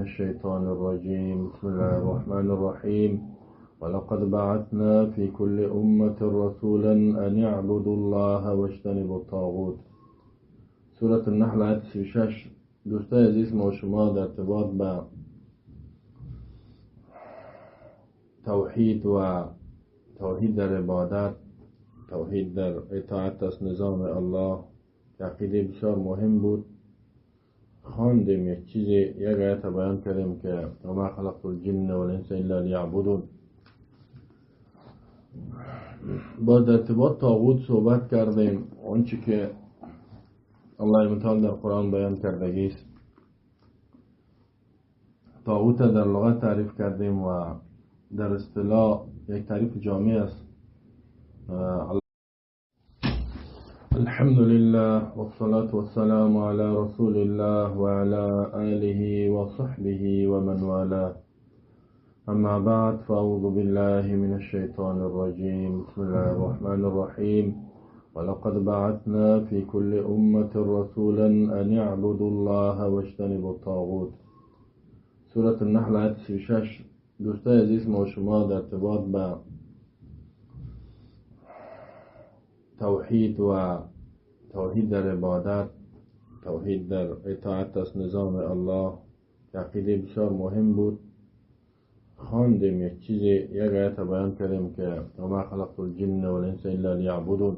الشیطان الرجیم. بسم الله الرحمن الرحیم. ولقد بعثنا في كل أمة رسولا أن اعبدوا الله واجتنبوا الطاغوت. سورة النحل آیت 36. دوستای عزیز، ما شما در ارتباط با توحید و توحید در عبادت، توحید در اطاعت از نظام الله که عقیده بسیار مهم بود، خواندیم. یک چیزی، یک آیت بیان کردیم که وما خلقت الجن والانس الا لیعبدون. باز در ارتباط طاغوت صحبت کردیم، آنچه که الله متعال در قرآن بیان کردگی است. طاغوت در لغت تعریف کردیم و در اصطلاح یک تعریف جامع است. الحمد لله والصلاة والسلام على رسول الله وعلى آله وصحبه ومن والاه. أما بعد، فأعوذ بالله من الشيطان الرجيم. بسم الله الرحمن الرحيم. ولقد بعثنا في كل أمة رسولا أن اعبدوا الله واجتنبوا الطاغوت. سورة النحل آیت 36. دوستای عزیز، ما شما در ارتباط با توحید و توحید در عبادت، توحید در اطاعت از نظام الله که عقیده بسیار مهم بود، خواندیم. یک چیزی، یک آیت بیان کردیم که وما خلقت الجن والانس الا لیعبدون.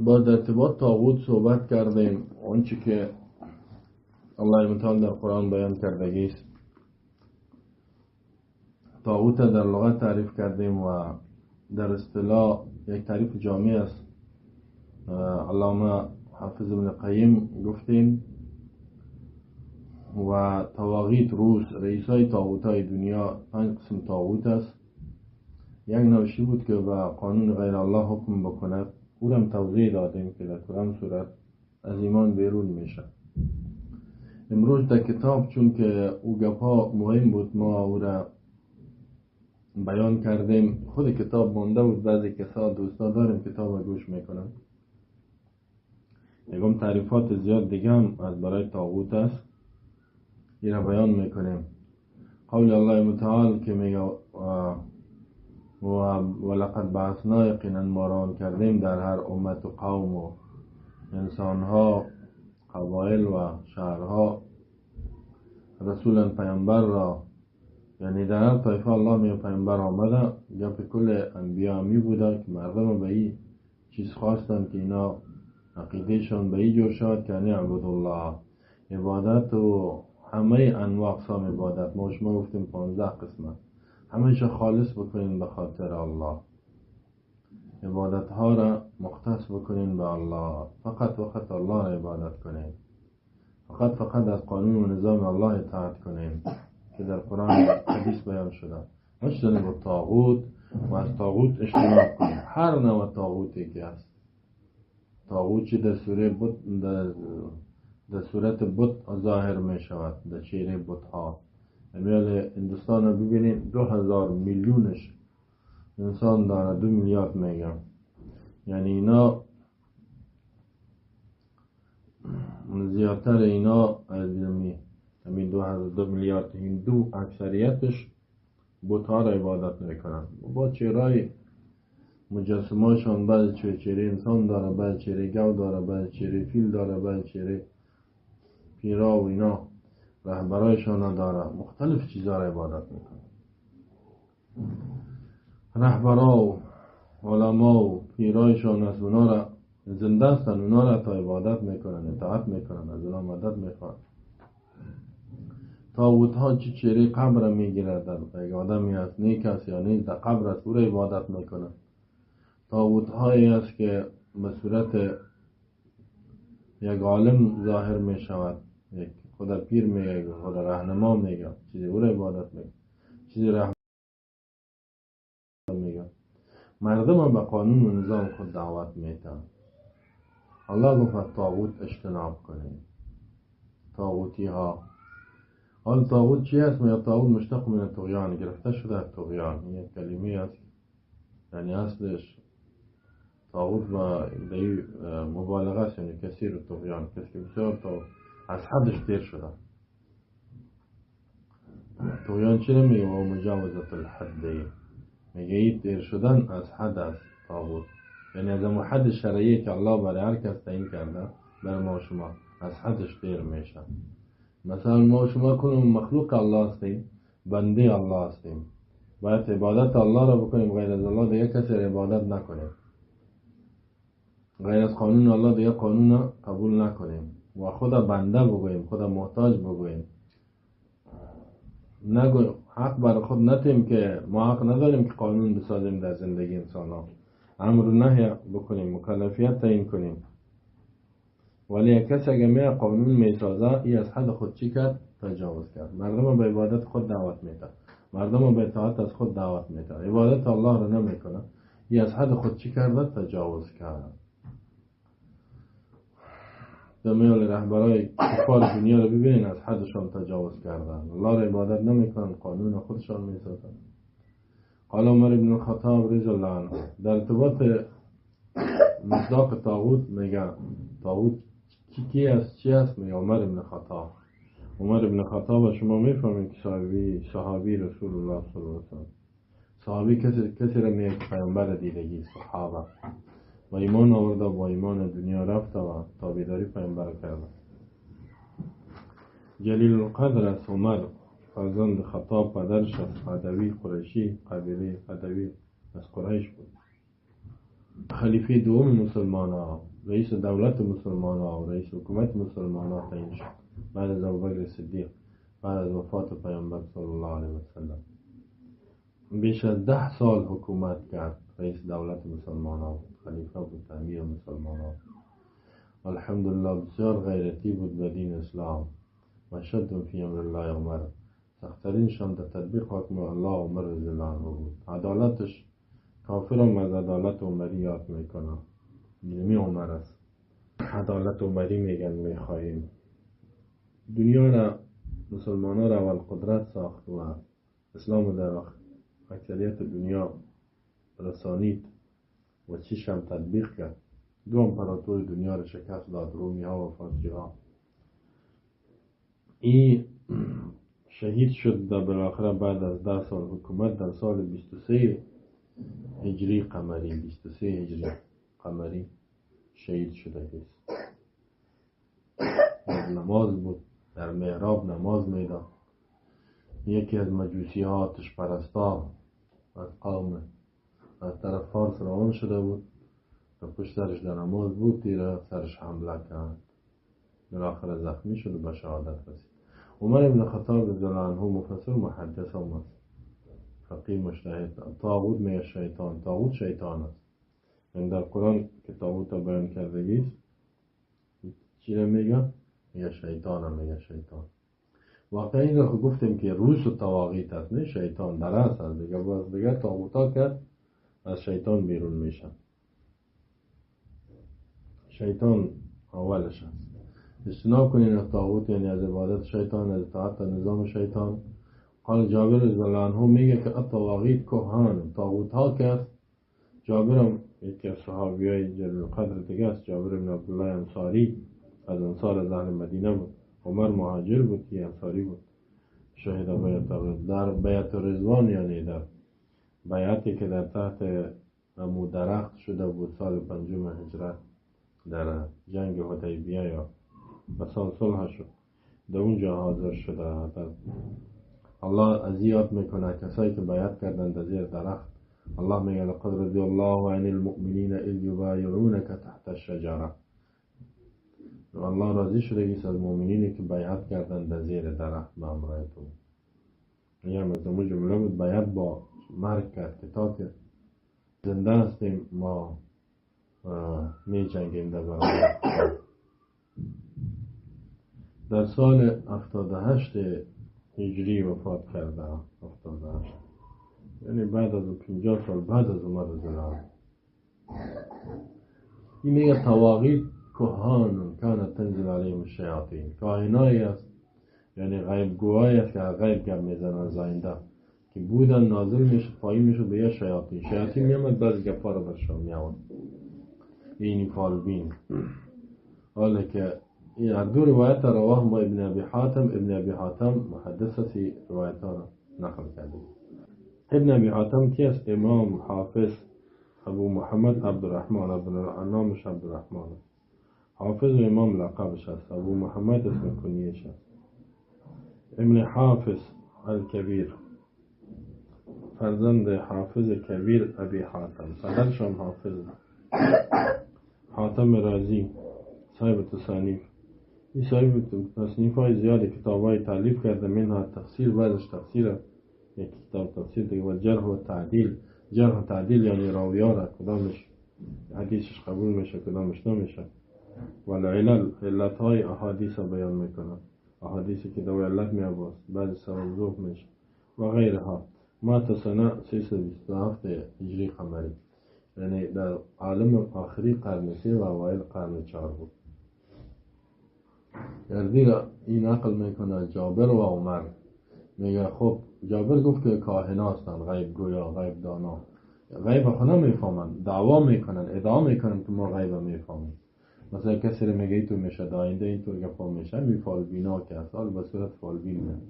باز در ارتباط طاغوت صحبت کردیم، آنچه که الله متعال در قرآن بیان کردگی است. طاغوت در لغت تعریف کردیم و در اصطلاح یک تعریف جامع است. علامه حافظ ابن قیم گفتیم و طواغیت روس، رئیسای طاغوتای دنیا، 5 قسم طاغوت است. یک نوشی بود که با قانون غیر الله حکم بکند، او را توضیح دادیم که در کدام صورت از ایمان بیرون میشه. امروز در کتاب چون که او گپا مهم بود ما او را بیان کردیم. خود کتاب مانده بود، بعضی کسا دوستا داریم کتاب گوش میکنن. یکم تعریفات زیاد دیگه هم از برای طاغوت است، این را بیان میکنیم. قول الله متعال که میگه ولقد بعثنا، یقینا ما روان کردیم در هر امت و قوم و انسانها، قبایل و شهرها، رسولا پیامبر را، یعنی در هر طایفه الله می پیامبر آمده. گپ کل انبیا می بوده که مردم به این چیز خواستن که اینا عقیدهشان به این جور شد که یعنی عبد الله، عبادت و همه انواع اقسام عبادت، ما شما گفتیم 15 قسمت، همه‌اش خالص بکنین به خاطر الله، عبادت ها را مختص بکنین به الله، فقط فقط الله را عبادت کنین، فقط فقط از قانون و نظام الله اطاعت کنین که در قرآن و حدیث بیان شده. اجتنب الطاغوت، و از طاغوت اجتناب کنیم، هر نوع طاغوتی که هست. طاغوت چه در سوره بت، در صورت بت ظاهر می شود، در چهره بت ها. امیال هندوستان رو ببینید، 2000 میلیونش انسان داره، 2 میلیارد میگم، یعنی اینا زیادتر، اینا از همین 2 میلیارد هندو اکثریتش بت‌ها را عبادت میکنن. با چهرهای مجسمه‌شان، بعضی چهره انسان داره، بعضی چهره گاو داره، بعضی چهره فیل داره، بعضی چهره پیرا و اینا رهبرایشان داره، مختلف چیزها را عبادت میکنن. رهبرا و علما و پیرایشان از اونا را زنده هستن، اونا را تا عبادت میکنن، اطاعت میکنن، از اونا مدد میخوان. طاغوت ها چه چهره قبر میگیرد، در یک آدمی هست نیک است یا نیست، در قبر است، او را عبادت میکنن. طاغوت هایی است که به صورت یک عالم ظاهر میشود، یک خدا پیر میگه، خدا رهنما میگه، چیزی او را عبادت میگه، چیزی رهنما میگه. مردم به قانون و نظام خود دعوت میتن. الله گفت طاغوت اجتناب کنید، طاغوتی ها. حال طاغوت چی هست؟ میگه طاغوت مشتق من طغیان، گرفته شده از طغیان، یک کلمه است، یعنی اصلش طاغوت و مبالغه است، یعنی کثیر طغیان، کسی که بسیار از حدش تیر شده. طغیان چی رو میگه؟ و مجاوزت الحد، میگه این تیر شدن از حد است طاغوت، یعنی از اون حد شرعی که الله برای هر کس تعیین کرده بر ما شما از حدش تیر میشه. مثلا ما شما کنیم مخلوق الله هستیم، بنده الله هستیم، باید عبادت الله را بکنیم، غیر از الله دیگه کسی را عبادت نکنیم، غیر از قانون الله دیگه قانون قبول نکنیم و خدا بنده بگوییم، خدا محتاج بگوییم، نگوییم حق بر خود نتیم که ما حق نداریم که قانون بسازیم در زندگی انسان ها، امر و نهی بکنیم، مکلفیت تعیین کنیم. ولی کسی اگه می قانون میسازه، ای از حد خود چی کرد؟ تجاوز کرد. مردم به عبادت خود دعوت میده، مردم به اطاعت از خود دعوت میده، عبادت الله رو نمیکنه، ای از حد خود چی کرده؟ تجاوز کرد. دمیال رهبرای کفار دنیا رو ببینین از حدشان تجاوز کردن، الله رو عبادت نمیکنن، قانون خودشان میسازن. قال عمر بن الخطاب رضی الله عنه در ارتباط مصداق طاغوت میگه طاغوت کی است، چی است؟ میگه عمر بن خطاب. عمر بن خطاب شما میفهمید که صحابی رسول الله صلی الله علیه و سلم، صحابی کسی را میگه که پیامبر دیدگی، صحابه و ایمان آورده و با ایمان دنیا رفته و تابعداری پیامبر کرده. جلیل القدر است عمر، فرزند خطاب، پدرش از عدوی قریشی، قبیله عدوی از قریش بود. خلیفه دوم مسلمان ها، رئیس دولت مسلمان ها، رئیس حکومت مسلمان ها تعیین شد بعد از ابوبکر صدیق، بعد از وفات پیامبر صلی الله علیه و سلم. بیش از 10 سال حکومت کرد، رئیس دولت مسلمان ها بود، خلیفه بود، امیر مسلمان ها. الحمدلله بسیار غیرتی بود به دین اسلام و شد فی امر الله عمر، سختترین شان در تطبیق حکم الله عمر رضی الله عنه بود. عدالتش کافرم از عدالت عمری یاد میکنه، علمی عمر است، عدالت عمری میگن میخواهیم. دنیا را مسلمان ها را اول قدرت ساخت و اسلام در اکثریت دنیا رسانید و چیش هم تطبیق کرد. دو امپراتور دنیا را شکست داد، رومی ها و فارسی ها. این شهید شد در بالاخره بعد از 10 سال حکومت در سال 23 هجری قمری، 23 هجری قمری شهید شده است. در نماز بود، در محراب نماز میداد. یکی از مجوسی ها، آتش پرستا از قوم از طرف فارس روان شده بود و پشت سرش در نماز بود، تیر سرش حمله کرد، بالاخره زخمی شد و به شهادت رسید. عمر بن خطاب رضی الله عنه مفسر محدث هم است، فقیه مجتهد. طاغوت میگه شیطان، طاغوت شیطان است. یعنی در قرآن که طاغوت را بیان کردگی است چی را میگه؟ میگه شیطان هم، میگه شیطان. واقعا این را گفتیم که روس و طواغیت است، نه شیطان در اصل است دیگه، باز دیگه طاغوت ها کرد از شیطان بیرون میشن. شیطان اولش است. اجتناب کنین از طاغوت، یعنی از عبادت شیطان، از اطاعت نظام شیطان. قال جابر رضی الله عنه میگه که الطواغیت کهان، طاغوت ها که است. جابر هم یکی از صحابی های جلیل القدر دیگه است، جابر بن عبدالله انصاری، از انصار از اهل مدینه بود. عمر مهاجر بود که انصاری بود. شهید بیعت در بیعت رضوان، یعنی در بیعتی که در تحت امو درخت شده بود سال 5 هجرت در جنگ حدیبیه یا به سال صلح شد، در اونجا حاضر شده. در الله از یاد میکنه کسایی که بیعت کردن در زیر درخت. الله میگه لقد رضی الله عن المؤمنین اذ یبایعونک تحت الشجره. الله راضی شده از مؤمنینی که بیعت کردن در زیر درخت به همراه تو. یعنی از اون جمله بود بیعت با مرگ کرد که تا که زنده هستیم ما می جنگیم در برابر. در سال 78 هجری وفات کرده، 78، یعنی بعد از 50 سال بعد از عمر رضی الله عنه. این میگه طواغیت کهان کانت تنزل علیهم الشیاطین، کاهنایی است، یعنی غیب گوهایی است که غیب گپ میزنن از آینده، که بودن نازل میشه پایین میشه به یه شیاطین. شیاطین میامد بعضی گپا رو برشان میآورد، این فالبین. حالا که این هر دو روایت رواه ما ابن ابی حاتم. ابن ابی حاتم محدث سی روایت ها را نقل کرده. ابن ابی حاتم کی است؟ امام حافظ ابو محمد عبدالرحمن، نامش عبدالرحمن، حافظ و امام لقبش است، ابو محمد اسم کنیش است. ابن حافظ الکبیر، فرزند حافظ کبیر ابی حاتم، پدرشان حافظ حاتم رازی صاحب تصانیف. این صاحب تصنیف های زیاد کتاب های تالیف کرده، منها تفسیر، بعضش تفسیر، یک کتاب تفسیر دیگه، و جرح و تعدیل. جرح و تعدیل یعنی راویا را کدامش حدیثش قبول میشه کدامش نمیشه، و العلل، علت های احادیث را بیان میکنه، احادیثی که دو علت میاباست، بعض سبب ضعف میشه و غیرها. مات سنه 327 هجری قمری، یعنی در عالم آخری قرن 3 و اوایل قرن 4 بود. گردی را این نقل میکنه جابر و عمر، میگه خب جابر گفت که کاهنا هستن، غیب گویا، غیب دانا، غیب خود نمیفهمن، دعوا میکنن، ادعا میکنن که ما غیب میفهمیم. مثلا کسی رو میگه تو میشه داینده اینطور گپا میشه، می فالبینا که هست، حال به صورت فالبین میاد،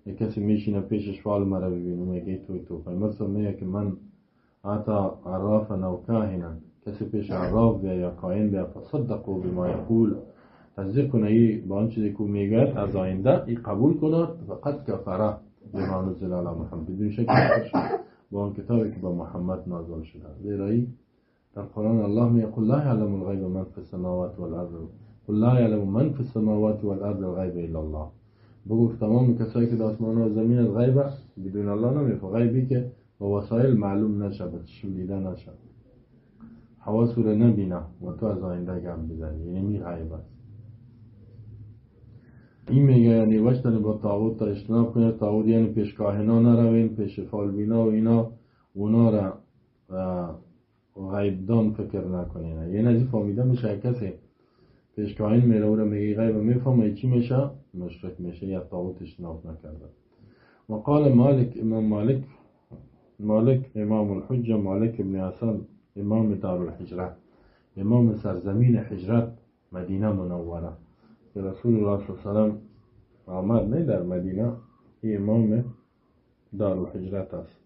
یک کسی میشینه پیشش فال مرا ببینه، میگه تو پیامبر میگه که من حتی عرافا او کاهنا، کسی پیش عراف بیا یا کاهن بیا، فصدقوا بما یقول، تصدیق کنه ای با آن چیزی که میگه از آینده ای قبول کنه، فقط کفره بما نزل علی محمد، بدون شک با آن کتابی که با محمد نازل شده. زیرا ای در قرآن الله میگه قل لا یعلم الغیب من فی السماوات والارض، قل لا یعلم من فی السماوات والارض الغیب الا الله. بگو تمام کسایی که در آسمان و زمین از غیب بدون الله نمیفهمن، غیبی که با وسایل معلوم نشه، به چشم دیده نشه، حواس رو نبینه و تو از آینده گپ بزنی، یعنی می غیب است. این میگه یعنی وشتن با طاغوت تا اجتناب کنه. طاغوت یعنی پیش کاهنا نروین، پیش فالبینا و اینا، اونا را غیبدان فکر نکنین. یعنی از این فهمیده میشه کسی پیش کاهن میره او را میگه غیب میفهمه، چی میشه؟ مشرک میشه یا طاغوت اجتناب نکرده. و قال مالک، امام مالک، مالک امام الحجه، مالک ابن حسن، امام دارالهجره، امام سرزمین هجرت مدینه منوره که رسول الله صلی الله علیه و سلم آمد نه در مدینه، این امام دارالهجرت است.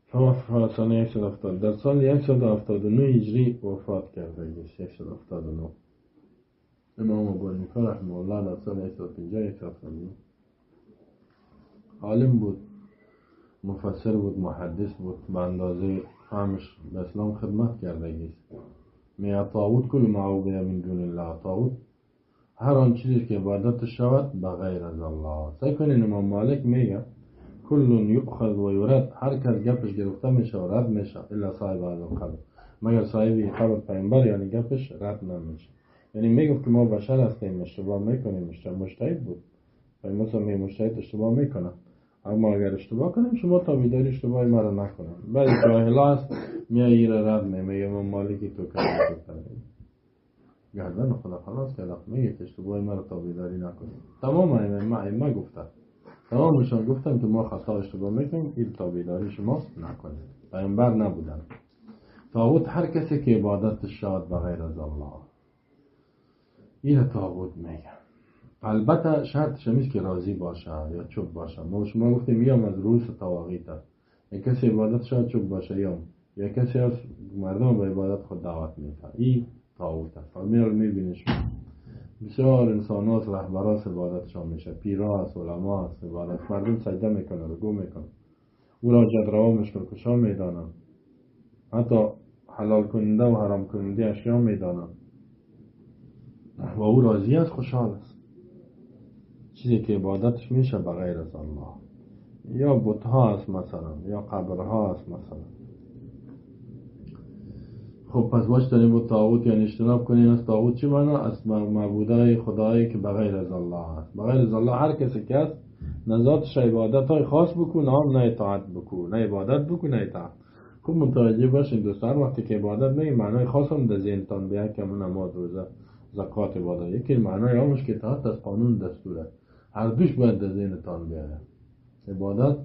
فوفا سنه 170، در سال 179 هجری وفات کرده، 179. امام ابو حنیفه رحمه الله در سال 150 179 عالم بود، مفسر بود، محدث بود، به اندازه فهمش به اسلام خدمت کرده. می طاغوت کل ما عبد من دون الله، طاغوت هر آن چیزی که عبادت شود به غیر از الله. سعی کنین امام مالک میگه کل یؤخذ و یرد، هر کس گپش گرفته میشه و رد میشه، الا صاحب هذا القبر، مگر صاحب قبر پیامبر، یعنی گپش رد نمیشه. یعنی میگفت که ما بشر هستیم، اشتباه میکنیم، مجتهد بود، پیامبر می مجتهد اشتباه میکنه، اما اگر اشتباه کنیم شما تابعداری اشتباه ما را نکنیم. بعضی جاهلا هست میای را رد میگه امام مالکی تو کرد گردن خدا خلاص کرد، میگه که اشتباه ما را تابعداری نکنیم. تمام ائمه گفتن، تمامشان گفتن که ما خطا اشتباه میکنیم، این تابعداری شما نکنید. پیامبر نبودن. طاغوت هر کسی که عبادت شاد به غیر از الله، این طاغوت میگه. البته شرطش نیست که راضی باشه یا چوب باشه. ما شما گفتیم میام از روس طواغیت است، یا کسی عبادت شاد چوب باشه یا کسی از مردم به عبادت خود دعوت میده، این طاغوت است. حالا میبینید شما بسیار انسان هاست، رهبراست عبادتشان میشه، پیرا است، علما است، عبادت مردم سجده میکنه، رکوع میکنه، او را جدروا مشکل کشا میدانن، حتی حلال کننده و حرام کننده اشیا میدانن و او راضی است، خوشحال است. چیزی که عبادتش میشه به غیر از الله، یا بتها است مثلا، یا قبرها است مثلا. خب پس باش داریم با طاغوت، یعنی اجتناب کنیم از طاغوت. چی معنا؟ از معبودای خدایی که به غیر از الله است. به غیر از الله هر کسی که است نذاتش عبادت های خاص بکن، هم نه اطاعت بکن، نه عبادت بکن، نه اطاعت. خوب متوجه باشین دوستان، وقتی که عبادت میگیم معنای خاص هم در ذهنتان بیاد که نماز، روزه، زکات عبادت، یکی معنای همش که اطاعت از قانون دستوره، هر دوش باید در ذهنتان بیاد. عبادت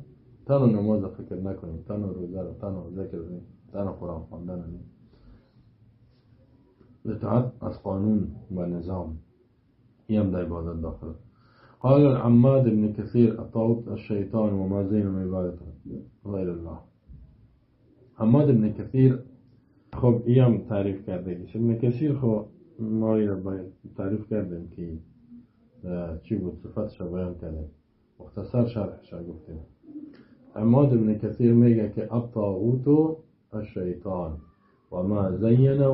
تنها نماز فکر نکنید، تنها روزه رو، تنها ذکر، تنها قرآن خواندن. اطاعت از قانون و نظام، این هم در عبادت داخل. قال العماد بن كثير الطاغوت الشیطان و ما زین من عبادت غیر الله. عماد بن کثیر خب این هم تعریف کرده. ابن کثیر خب ما باید تعریف کردیم که چی بود، صفتش رو بیان کردیم، مختصر شرحش رو گفتیم. عماد بن کثیر میگه که الطاغوت الشیطان و ما زینه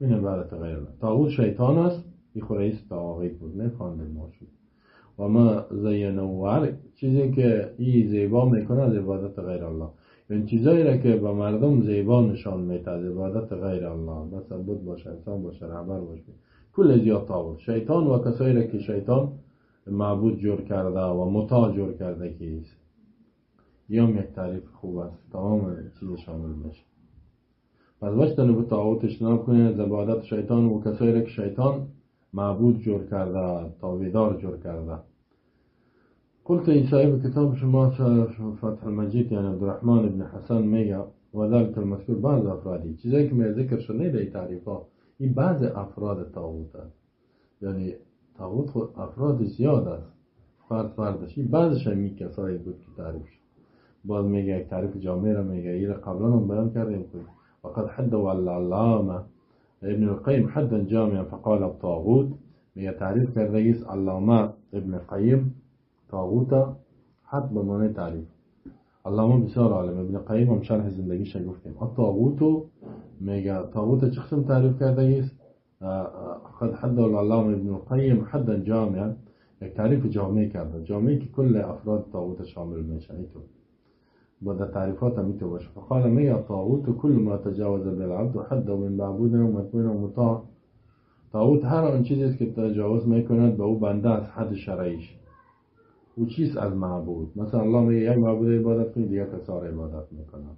من عبادت غیر الله. طاغوت شیطان است، این خود رئیس طواغیت بود، نه خواندیم ما شد. و ما زینه و چیزی که این زیبا میکنه از عبادت غیر الله، این چیزایی را که به مردم زیبا نشان میده از عبادت غیر الله، مثلا بت باشه، انسان باشه، رهبر باشه، کل زیاد طاغوت شیطان و کسایی را که شیطان معبود جور کرده و مطاع جور کرده که ایست. یا یک تعریف خوب است، تمام چیز شامل میشه. پس واجتنبوا الطاغوت، اجتناب کنید از عبادت شیطان و کسایی را که شیطان معبود جور کرده، تابعدار جور کرده. قلت ای صاحب کتاب شما فتح المجید یعنی عبدالرحمن ابن حسن میگه و ذلك المذکور بعض افرادی، چیزایی که می ذکر شده نه در تعریف ها، این بعض افراد طاغوت است، یعنی طاغوت خود افراد زیاد است، فرد فردش، این بعضش همی کسایی بود که تعریف شد. باز میگه یک تعریف جامعه را میگه، این را قبلا هم بیان کردیم. وقد حد العلامه ابن القیم حدا جامعا فقال الطاغوت، میگه تعریف کرده است علامه ابن قیم طاغوت حد به معنی تعریف. علامه بسیار عالم، ابن قیم هم شرح زندگیش گفتیم. الطاغوت میگه طاغوت چه قسم تعریف کرده است؟ قد حد العلامه ابن القیم حدا جامعا، یک تعریف جامع کرده، جامعی که کل افراد طاغوت شامل میشن. اینطور با در تعریفات هم اینطور باشه. فقال میگه طاغوت کل ما تجاوز بالعبد حده من معبود و متبوع و مطاع. طاغوت هر آن چیزی است که تجاوز میکند به او بنده از حد شرعیش، او چیز از معبود. مثلا الله میگه یک معبود عبادت کنید، دیگه کسا را عبادت میکنن.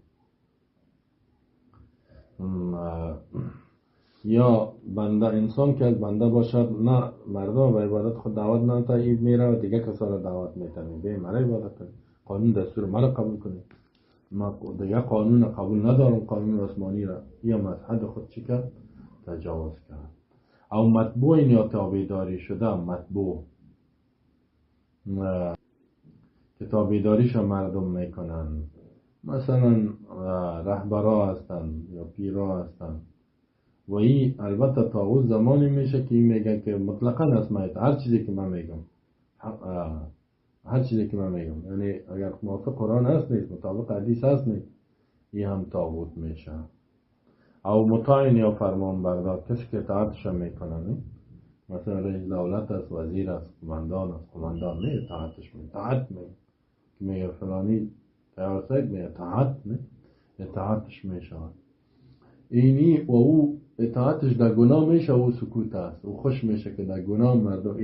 یا بنده انسان که از بنده باشد، نه مردم به عبادت خود دعوت نمیده، این میره و دیگه کسا را دعوت میتنه، به مرا عبادت کنید، قانون دستور مرا قبول کنید، ما دیگه قانون قبول ندارم، قانون عثمانی را. یا از حد خود چی کرد؟ تجاوز کرد. او مطبوع یا تابعداری شده، مطبوع که تابعداریش مردم میکنن، مثلا رهبرا هستن یا پیرا هستن. و این البته طاغوت زمانی میشه که این میگه که مطلقا از من هر چیزی که من میگم، هر چیزی که من میگم، یعنی اگر موافق قرآن هست نیست، مطابق حدیث هست نیست، این هم طاغوت میشه. او مطاع یا فرمان بردار، کسی که اطاعتش میکنن، مثلا رئیس دولت است، وزیر است، قماندان است، قماندان نه اطاعتش می، اطاعت می که میگه فلانی تیار سید می اطاعت می، اطاعتش میشود. اینی و او اطاعتش در گناه میشه، او سکوت است، او خوش میشه که در گناه مردم،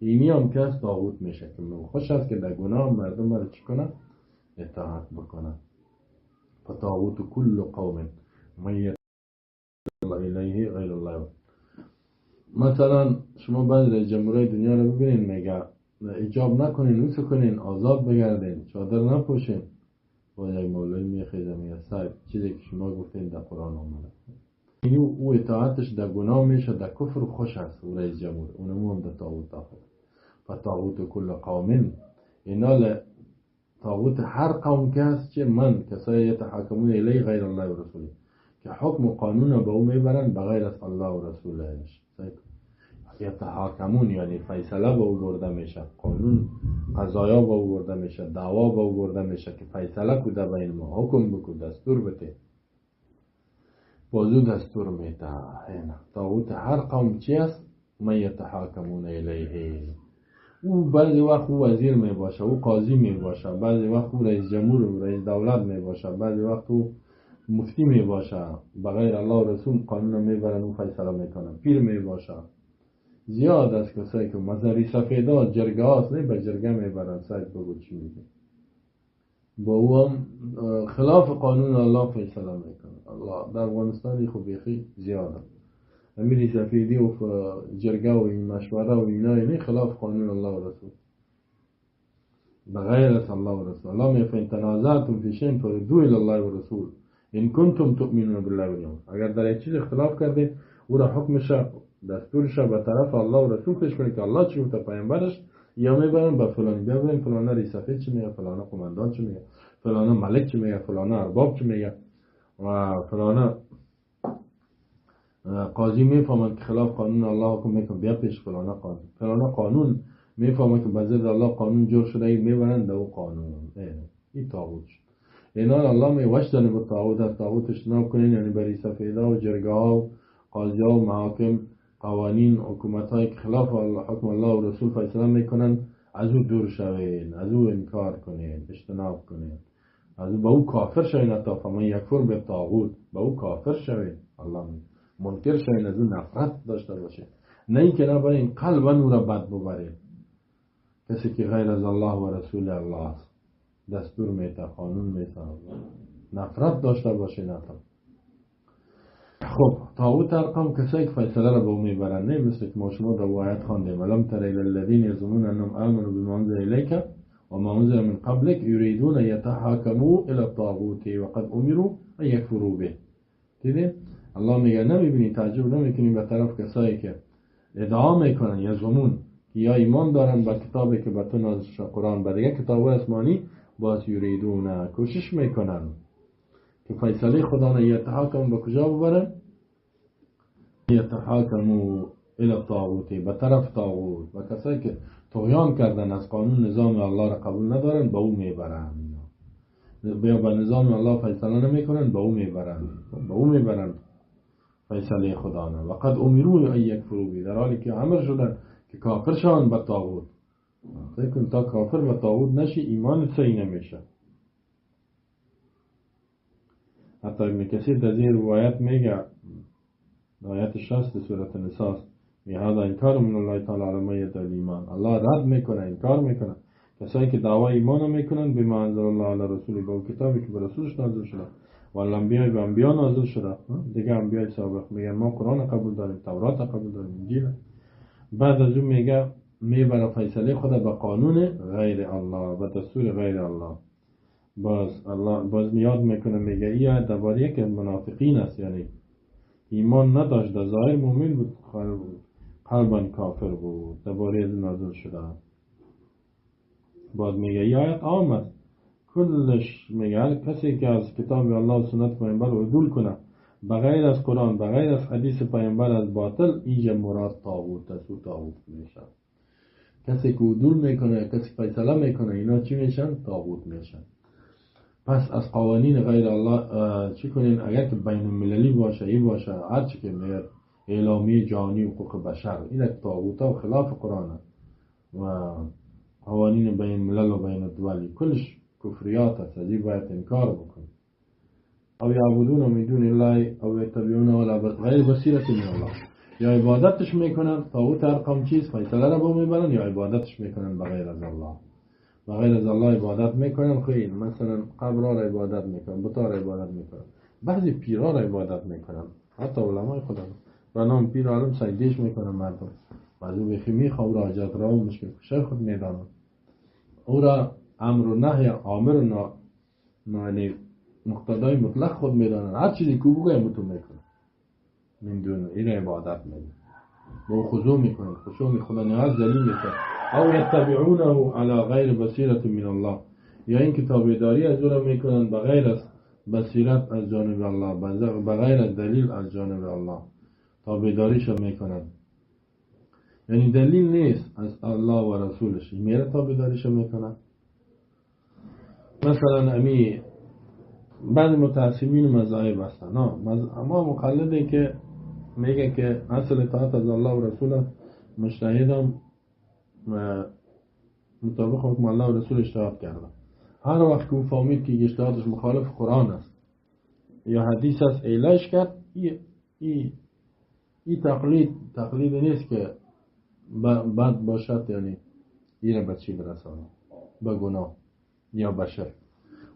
اینی هم که طاغوت میشه که خوش است که در گناه مردم مرا چی کنه؟ اطاعت بکنه. فطاغوت کل قوم من الیه غیر الله. مثلا شما بعضی رئیس جمهورای دنیا رو ببینین میگه ایجاب نکنین، اوسو کنین، آزاد بگردین، چادر نپوشین. با یک مولوی میخیزه میگه صاحب چیزی که شما گفتین در قرآن آمده. یعنی او اطاعتش در گناه میشه، در کفر خوش است او رئیس جمهور، اونمو هم در طاغوت داخل. فطاغوت کل قوم، اینا طاغوت هر قوم که هست، چه من کسایی یتحاکمون الیه غیر الله و رسوله، که حکم و قانون به او میبرن بغیر از الله و رسولش. یتحاکمون یعنی فیصله به او برده میشه، قانون قضایا به او برده میشه، دعوا به او برده میشه که فیصله کو در بین ما، حکم بکو، دستور بده، بازو دستور میده. طاغوت هر قوم چی است؟ من یتحاکمون الیه. او بعضی وقت او وزیر می باشه، او قاضی می باشه، بعضی وقت او رئیس جمهور و رئیس دولت می باشه، بعضی وقت او مفتی می باشه، بغیر الله و رسول قانون میبرن و فیصله میکنن، پیر می باشه. زیاد از کسایی که مزاری سفیدا جرگه هاست، نه به جرگه میبرن، سعید بگو چی میگه، با او هم خلاف قانون الله فیصله میکنه. الله در افغانستان خب بیخی زیاده، امیری سفیدی و جرگه و این مشوره و اینا، اینی خلاف قانون الله و رسول، بغیر از الله و رسول. الله میگه فإن تنازعتم فی شیء فردوه الی الله و رسول ان کنتم تؤمنون بالله والیوم. اگر در یک چیز اختلاف کردید او را حکمش دستورش به طرف الله و رسول پیش کنه که الله چی گفته پیامبرش، یا میبرن به فلانی، ببرن فلانه رئیس سفید چی میگه، فلانه قماندان چی میگه، فلانه ملک چی میگه، فلانه ارباب چی میگه و فلانه قاضی میفهمند که خلاف قانون الله حکم میکنه، بیا پیش فلانه قاضی، فلانه قانون میفهمند که بزرد الله قانون جور شده، ای میبرن به او قانون. این طاغوت شد. اینا الله می وشتن به طاغوت، از طاغوت اجتناب کنین، یعنی بری سفیدا و جرگه ها و قاضی ها و محاکم، قوانین حکومت هایی که خلاف حکم الله و رسول فیصله میکنن، از او دور شوین، از او انکار کنین، اجتناب کنین، از او به او کافر شوین. حتی فمن یکفر به طاغوت، به او کافر شوین، الله می منکر شوین، از او نفرت داشته باشه، نه اینکه نبرین قلبا او را بد ببرین. کسی که غیر از الله و رسول الله است، دستور میته، قانون میته، نفرت داشته باشه. نفرت. خب طاغوت ارقام کسایی که فیصله را به او میبرن، نه مثل که ما شما در آیت خواندیم، الم تر الی الذین یزعمون انهم آمنوا بما انزل الیک و ما انزل من قبلک یریدون یتحاکموا الی الطاغوت وقد امروا ان یکفروا به. دیدین الله میگه نمیبینی، تعجب نمیکنی به طرف کسایی که ادعا میکنن یزعمون یا ایمان دارن به کتابی که به تو نازل شده، قرآن، به دیگه کتاب آسمانی، باز یریدون کوشش میکنن که فیصله خدا نه یتحاکم به کجا ببرن؟ یتحاکموا الی الطاغوت، به طرف طاغوت، و کسایی که طغیان کردن از قانون نظام الله را قبول ندارن به او میبرن، یا به نظام الله فیصله نمیکنن به او میبرن، به او میبرن فیصله خدا نه. وقد امروا ان یکفروا به، در حالی که امر شدن که کافر شوند به طاغوت. فکر کن تا کافر به طاغوت نشی ایمان صحیح نمیشه. حتی ابن کثیر در این روایت میگه، آیت 60 سورة نساء، میگه هذا انکار من الله تعالی علی ما یدعی الایمان. الله رد میکنه، انکار میکنه کسایی که دعوای ایمان میکنن به ما انزل الله علی رسوله، با کتابی که به رسولش نازل شده و الانبیاء به انبیا نازل شده، دیگه انبیای سابق میگن ما قرآن قبول داریم، تورات قبول داریم، انجیل. بعد از اون میگه میبره فیصله خود به قانون غیر الله و دستور غیر الله. باز الله باز میاد میکنه، میگه این درباره که منافقین است، یعنی ایمان نداشت، در ظاهر مؤمن بود، قلبا کافر بود، درباره از نازل شده. باز میگه این آیت عام است، کلش میگه هر کسی که از کتاب الله و سنت پیامبر عدول کنه بغیر از قرآن، بغیر از حدیث پیامبر، از باطل، اینجا مراد طاغوت است و طاغوت میشه. کسی که عدول میکنه، کسی فیصله میکنه، اینا چی میشن؟ طاغوت میشن. پس از قوانین غیر الله چی کنین؟ اگر که بین المللی باشه، ای باشه، هر چی که میاد اعلامیه جهانی حقوق بشر، این طاغوت و خلاف قرآن و قوانین بین الملل و بین الدول کلش کفریات است، از این باید انکار بکنیم. او یعبدون من دون الله او یتبعون علی غیر بصیرة من الله، یا عبادتش میکنن طاغوت ارقام چیز فیصله را با میبرن، یا عبادتش میکنن بغیر از الله، بغیر از الله عبادت میکنن. خیلی مثلا قبر را عبادت میکنن، بت را عبادت میکنن، بعضی پیرا را عبادت میکنن، حتی علمای خدا و نام پیر عالم سجدهش میکنن مردم، بعضی بخی میخواه او را حاجت را و مشکل کشای خود میدانن، او را امر و نهی آمر و یعنی مقتدای مطلق خود میدانن، هر چیزی که بگویم تو میکنن، من دون این عبادت میدن، با خضوع میکنن، خشوع خدا نهایت ذلیل میکنن. او یتبعونه علی غیر بصیرة من الله، یا اینکه تابعداری از او را میکنن بغیر از بصیرت از جانب الله، بغیر از دلیل از جانب الله تابعداریش میکنن، یعنی دلیل نیست از الله و رسولش، میره تابعداریش میکنن. مثلا امی بعض متعصبین مذاهب هستن، اما مقلده که میگه که اصل اطاعت از الله و رسول، مجتهدم مطابق حکم الله و رسول اجتهاد کرده. هر وقت که او فهمید که اجتهادش مخالف قرآن است یا حدیث است ایلاش کرد، ای تقلید نیست که بد باشد، یعنی این را به چی برسانه؟ به گناه یا به شرک.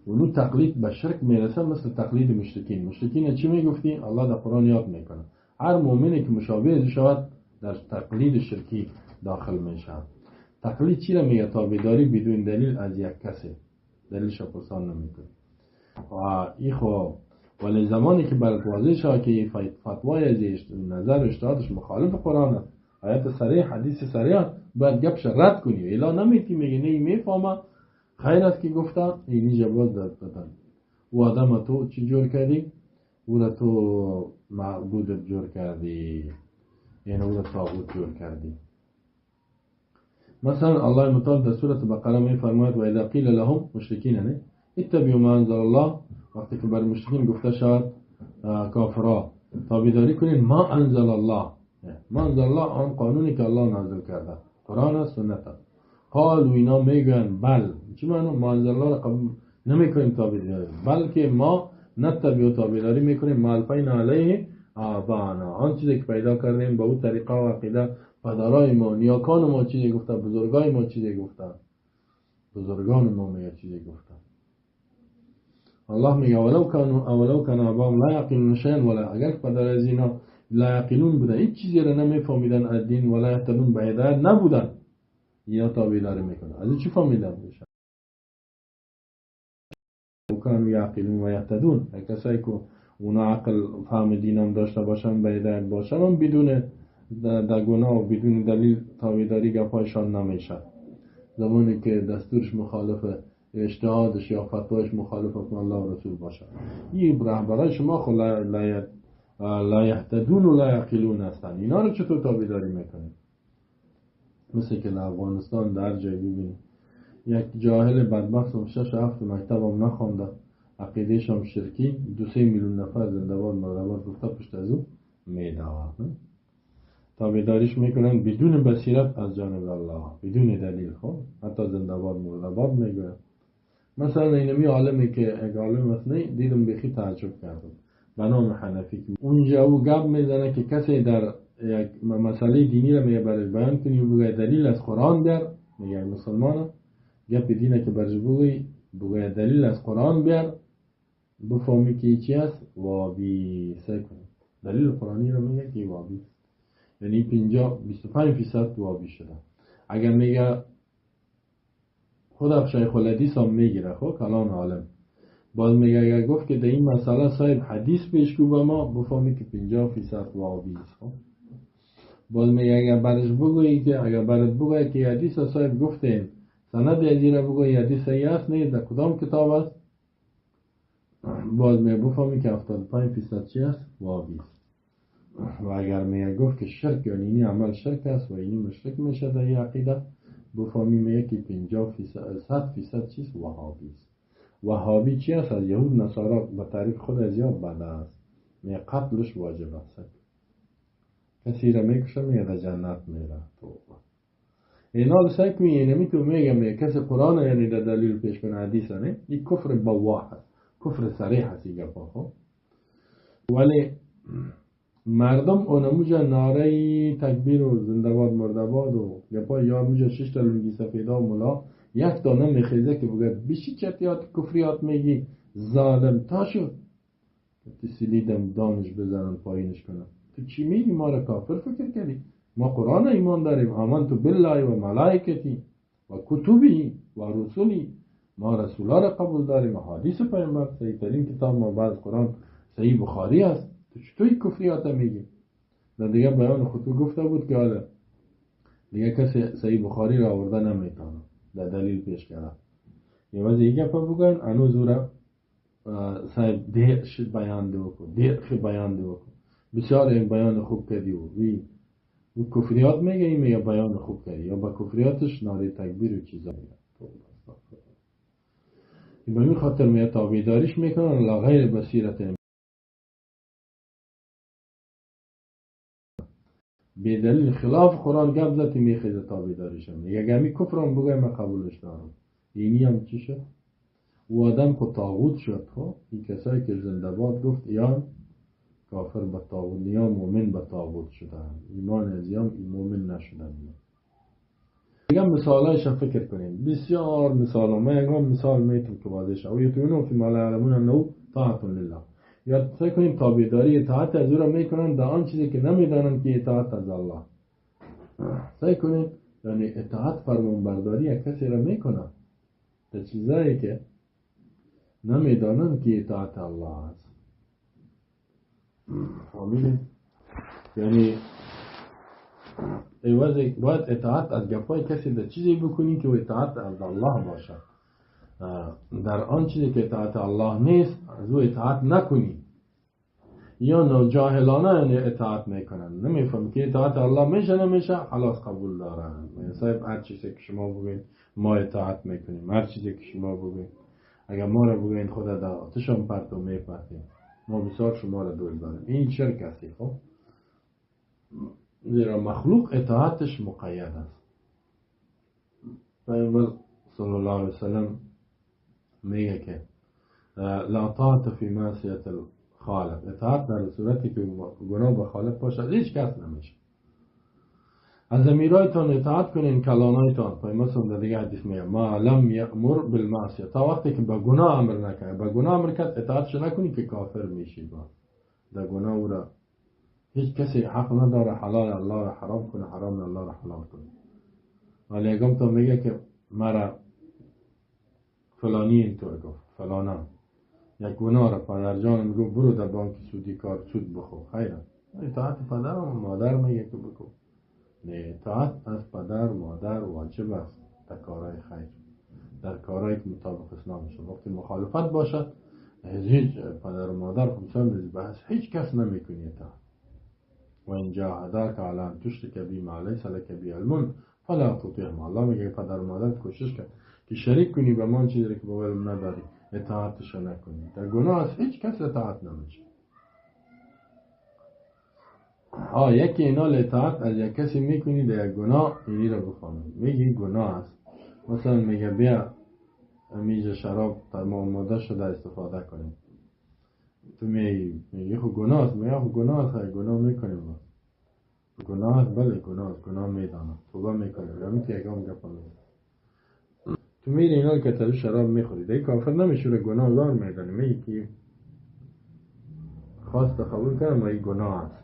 اونو تقلید به شرک میرسه، مثل تقلید مشرکین. مشرکین چی میگفتی؟ الله در قرآن یاد میکنه هر مؤمنی که مشابه شود در تقلید شرکی داخل میشه. تقلید چی را میگه؟ تابعداری بدون دلیل از یک کسی، دلیلش پرسان نمیکنه. و ای خب ولی زمانی که برات واضح شد که فتوای از نظر اجتهادش مخالف قرآن است، آیت صریح، حدیث صریح، باید گپش رد کنی. الا نمیتی میگه نه میفهمه خیر است که گفته اینی جواب دادن. او آدم تو چی جور کردی؟ او را تو معبود جور کردی، یعنی او را طاغوت جور کردی. مثلا الله متعال در سورة بقره می فرماید و اذا قیل لهم مشرکین نه اتبعوا ما انزل الله، وقتی که بر مشرکین گفته شود کافرا تابعداری کنین ما انزل الله، ما انزل الله آن قانونی که الله نازل کرده، قرآن است، سنت است. قالوا اینا میگن بل، چی معنی؟ ما انزل الله را قبول نمیکنیم تابعداری، بلکه ما نتبع تابعداری میکنیم ما الفینا علیه آبانا، آن چیزی که پیدا کردیم به او طریقه و عقیده پدرای ما، نیاکان ما چیزی گفته، بزرگای ما چیزی گفته، بزرگان ما میگه چیزی گفته. الله میگه ولو کان آباهم لا یعقلون شیئا ولا، اگر پدر از اینا لا یعقلون بودن، هیچ چیزی را نمیفهمیدن از دین، ولا یهتدون، به هدایت نبودن، اینا تابعداری میکنن. از این چی فهمیدن میشه؟ کانوا یعقلون و یهتدون، کسایی که اونا عقل فهم دینم داشته باشن، به هدایت باشن، هم بدون در گناه و بدون دلیل تابعداری گپایشان نمیشه. زمانی که دستورش مخالف اجتهادش یا فتوایش مخالف حکم الله و رسول باشه، این رهبرای شما خو لا یهتدون و لا یعقلون هستن، اینا رو چطور تابعداری میکنید؟ مثل که در افغانستان در جای ببینید یک جاهل بدبخت هم 6-7 مکتب هم نخوانده، عقیدهش هم شرکی، 2-3 میلیون نفر زنده‌باد مرده‌باد گفته پشت از او میدوند، تابعداریش میکنن بدون بصیرت از جانب الله، بدون دلیل. خب حتی زنده‌باد مرده‌باد میگوین. مثلا اینمی عالمی که یک عالم مثلا دیدم بخی تعجب کردم به نام حنفی، که اونجا او گپ میزنه که کسی در یک مسئله دینی را میگه برش بیان کنی و بگه دلیل از قرآن بیار، میگه مسلمان گپ دینه که برش بگوی بگه دلیل از قرآن بیار، بفهمی که چی است وابی. سعی کنی دلیل قرآنی رو میگه که وابی، یعنی 25% وابی شده. اگر میگه خود شیخ الحدیث هم میگیره، خب کلان عالم، باز میگه اگر گفت که در این مسئله صاحب حدیث پیش کو به ما، بفهمی که 50% وابی است. خب باز میگه اگر برش بگویی که اگر برات بگویی که حدیث صاحب گفتیم سند از این را بگویی حدیث صحیح است نه در کدام کتاب است، باز میگه بفهمی که 75% چی است؟ وابی است. و اگر میگه گفت که شرک، یعنی اینی عمل شرک است و اینی مشرک میشه در این عقیده، بفهمی میگه که 100% چیست؟ وهابی است. وهابی چی است؟ از یهود نصارا به تعریف خود از یاد بده است، میگه قتلش واجب است، کسی را میکشه میگه در جنت میره. اینا سعی کنی اینمی تو میگه میگه کسی قرآن یعنی در دلیل پیش کنه حدیث نه، این کفر بواح است، کفر صریح است این گپا. خب ولی مردم اونموجا نعره تکبیر و زنده‌باد مرده‌باد و گپا یا موجا 6 تا لنگی سفیدا و ملا یک دانه میخیزه که بگه بیشی چتیات کفریات میگی ظالم تا شد سلیدم دانش بزنن پایینش کنن، تو چی میگی؟ ما را کافر فکر کردی؟ ما قرآن ایمان داریم، آمنت بالله و ملائکتی و کتبی و رسولی، ما رسولا را قبول داریم، حدیث پیامبر صحیح ترین کتاب ما بعد قرآن صحیح بخاری است، تو چطور کفریات میگی؟ در دیگه بیان خطو گفته بود که حالا دیگه کسی صحیح بخاری را آورده نمیتونه در دلیل پیش کرده. یه وضعی گپا بگن هنوز او را صاحب دیر بیان دو کن، دیر بیان دو کن، بسیار این بیان خوب کردی و او کفریات میگه، این میگه بیان خوب کردی، یا با کفریاتش ناره تکبیر و چیزا میگه. به این خاطر میگه تابعداریش میکنن لا غیر بصیرت، به دلیل خلاف قرآن گپ زدی میخیزه تابعداریش هم میگه اگه می کفرم بگه من قبولش دارم. اینی هم چی شد؟ او آدم خود طاغوت شد. خب این کسایی که زنده‌باد گفت ایان کافر به طاغوت یا مؤمن به طاغوت شدن، ایمان از ایان مؤمن نشدن. دیگه مثالایش فکر کنیم، بسیار مثال، من یکم مثال میتونم که واضح شه. او یتونو فی ما لا یعلمون انه طاعت لله، یا سعی کنیم تابعداری اطاعت از او را میکنن در آن چیزی که نمیدانند که اطاعت از الله. سعی کنیم یعنی اطاعت فرمانبرداری یک کسی را میکنن در چیزایی که نمیدانند که اطاعت الله است. فهمیدین؟ یعنی عوض باید اطاعت از گپای کسی در چیزی بکنی که اطاعت از الله باشد. در آن چیزی که اطاعت الله نیست از او اطاعت نکنی. یا جاهلانه یعنی اطاعت میکنن، نمیفهم که اطاعت الله میشه نمیشه، خلاص قبول دارن. صاحب هر چیزی که شما بگوین ما اطاعت میکنیم، هر چیزی که شما بگوین، اگر ما را بگوین خدا در آتشم پرت و میپرتیم، ما بسیار شما را دوست داریم. این شرک است. خب زیرا مخلوق اطاعتش مقید است. پیامبر صلی الله علیه وسلم میگه که لا طاعت فی معصیت الخالق، اطاعت در صورتی که گناه به خالق باشد هیچ کس نمیشه. از امیرایتان اطاعت کنین، کلانایتان. پیامبر در دیگه حدیث میگه ما لم یأمر بالمعصیه، تا وقتی که به گناه امر نکنه، به گناه امر کرد اطاعتش نکنی که کافر میشی. با در گناه او را هیچ کسی حق نداره حلال الله را حرام کنه، حرام الله را حلال کنه. ولی یکم تا میگه که مرا فلانی اینطور گفت، فلانا یک گناه را پدر جانم میگه برو در بانک سودی کار سود بخور، خیره اطاعت پدر و مادر میگه که بکن. نه، اطاعت از پدر و مادر واجب است در کارهای خیر، در کارهایی که مطابق اسلام شد. وقتی مخالفت باشد هیچ پدر و مادر خصوصا بحث هیچ کس نمیکنی اطاعت. و این جاهداک علی ان تشرک بی ما لیس لک به علم فلا تطیعهما. الله میگه پدر و مادر کوشش کرد که شریک کنی به من چیزی که با علم نداری، اطاعتش نکنی. در گناه از هیچ کس اطاعت نمیشه. یکی اینا اطاعت از یک کسی میکنی در یک گناه، اینی را بفهمید میگی گناه است. مثلا میگه بیا میز شراب ما آماده شده استفاده کنیم، تو میگی خب گناه است، میگه خب گناه است، گناه میکنیم، گناه است، بله گناه است، گناه میدانم، توبه میکنیم، یعنی که یکم گپ میزنم. تو میری اینا که تو شراب میخوری دیگه کافر نمیشی، رو گناه میدانی، میگی که خواست قبول کنم این گناه است،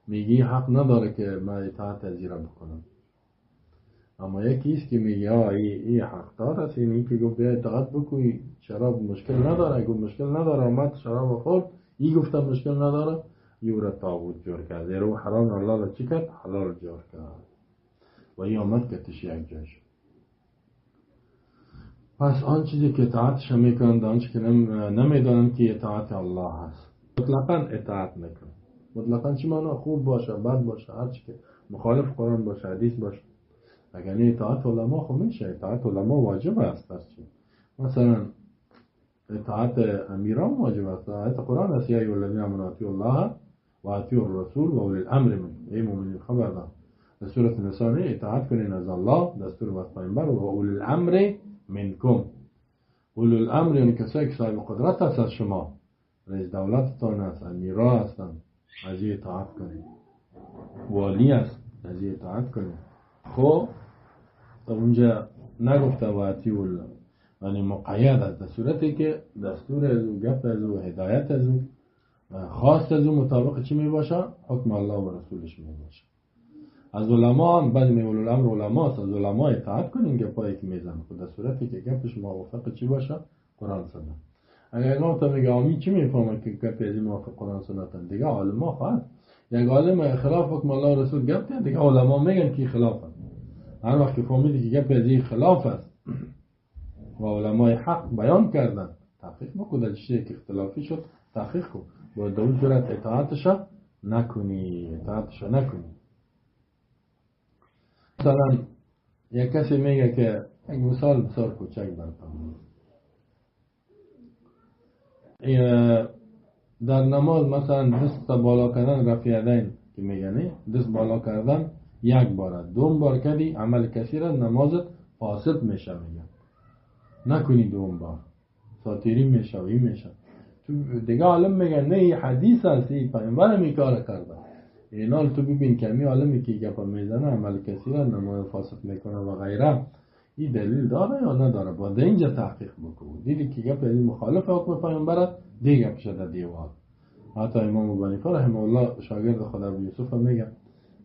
میگی حق نداره که من اطاعت از ایرا بکنم. اما یکی است که میگه ای حق دار است، اینی که گفت بیا اطاعت بکنی شراب مشکل نداره، گفت مشکل نداره، آمد شراب خورد، ای گفتم مشکل نداره، یو را طاغوت جور کرد، زیرا حرام الله را چی کرد؟ حلال جور کرد و ای آمد که تشی یک جای شد. پس آن چیزی که اطاعتش میکنند، آنچه که نمیدانند که اطاعت الله هست، مطلقا اطاعت میکنند. مطلقا چی معنا؟ خوب باشه بد باشه، هر چی که مخالف قرآن باشه حدیث باشه. اگر نه اطاعت علما خب میشه، اطاعت علما واجب است. مثلا اطاعت امیران واجب است، اطاعت قرآن است، یا ایها الذین آمنوا اطیعوا الله و اطیعوا الرسول و اولی الامر منکم. ای مؤمنین خبردار، در سورة النساء اطاعت کنین از الله، دستور و پیامبر و اولی الامر منکم. اولی الامر یعنی کسایی که صاحب قدرت است از شما، رئیس دولتتان است، امیرا هستند، از این اطاعت کنید، والی است، از این اطاعت کنید. خب تا اونجا نگفته و اطیعوا الله، یعنی مقید است در صورتی که دستور از او، گپ از او، هدایت از او، خواست از او مطابق چی می باشه؟ حکم الله و رسولش می باشه. از علما هم بعد می اولو الامر علما است، از علما اطاعت کنین گپایی که میزنن، خب در صورتی که گپش موافق چی باشه؟ قرآن سنت. اگر امام تا میگه آمی چی میفهمه که گپ از موافق قرآن سنت؟ دیگه علما خواهد یک عالم خلاف حکم الله و رسول گپ ده، دیگه علما میگن که خلاف است. هر وقت که فهمیدی که گپ از خلاف است و علمای حق بیان کردن، تحقیق بکن در چیزی که اختلافی شد تحقیق کن، باید در اون صورت اطاعتش نکنی، اطاعتش نکنی. مثلا یک کسی میگه که یک مثال بسیار کوچک براتون، در نماز مثلا دست بالا کردن رفع یدین که میگن، دست بالا کردن یک بار، دوم بار کردی عمل کثیر نمازت فاسد میشه، میگن نکنی دوم بار، ساتیری میشه و این میشه. تو دیگه عالم میگن نه این حدیث هست، این پیامبر می کار کرده، اینا تو ببین کمی عالمی که گپ میزنه عمل کثیر نماز فاسد میکنه و غیره، این دلیل داره یا نداره؟ باید اینجا تحقیق بکن. دیدی که گپ این مخالف حکم پیامبر دیگه گپ شده دیوار. حتی امام ابو حنیفه رحمه الله شاگرد خود ابو یوسف میگه،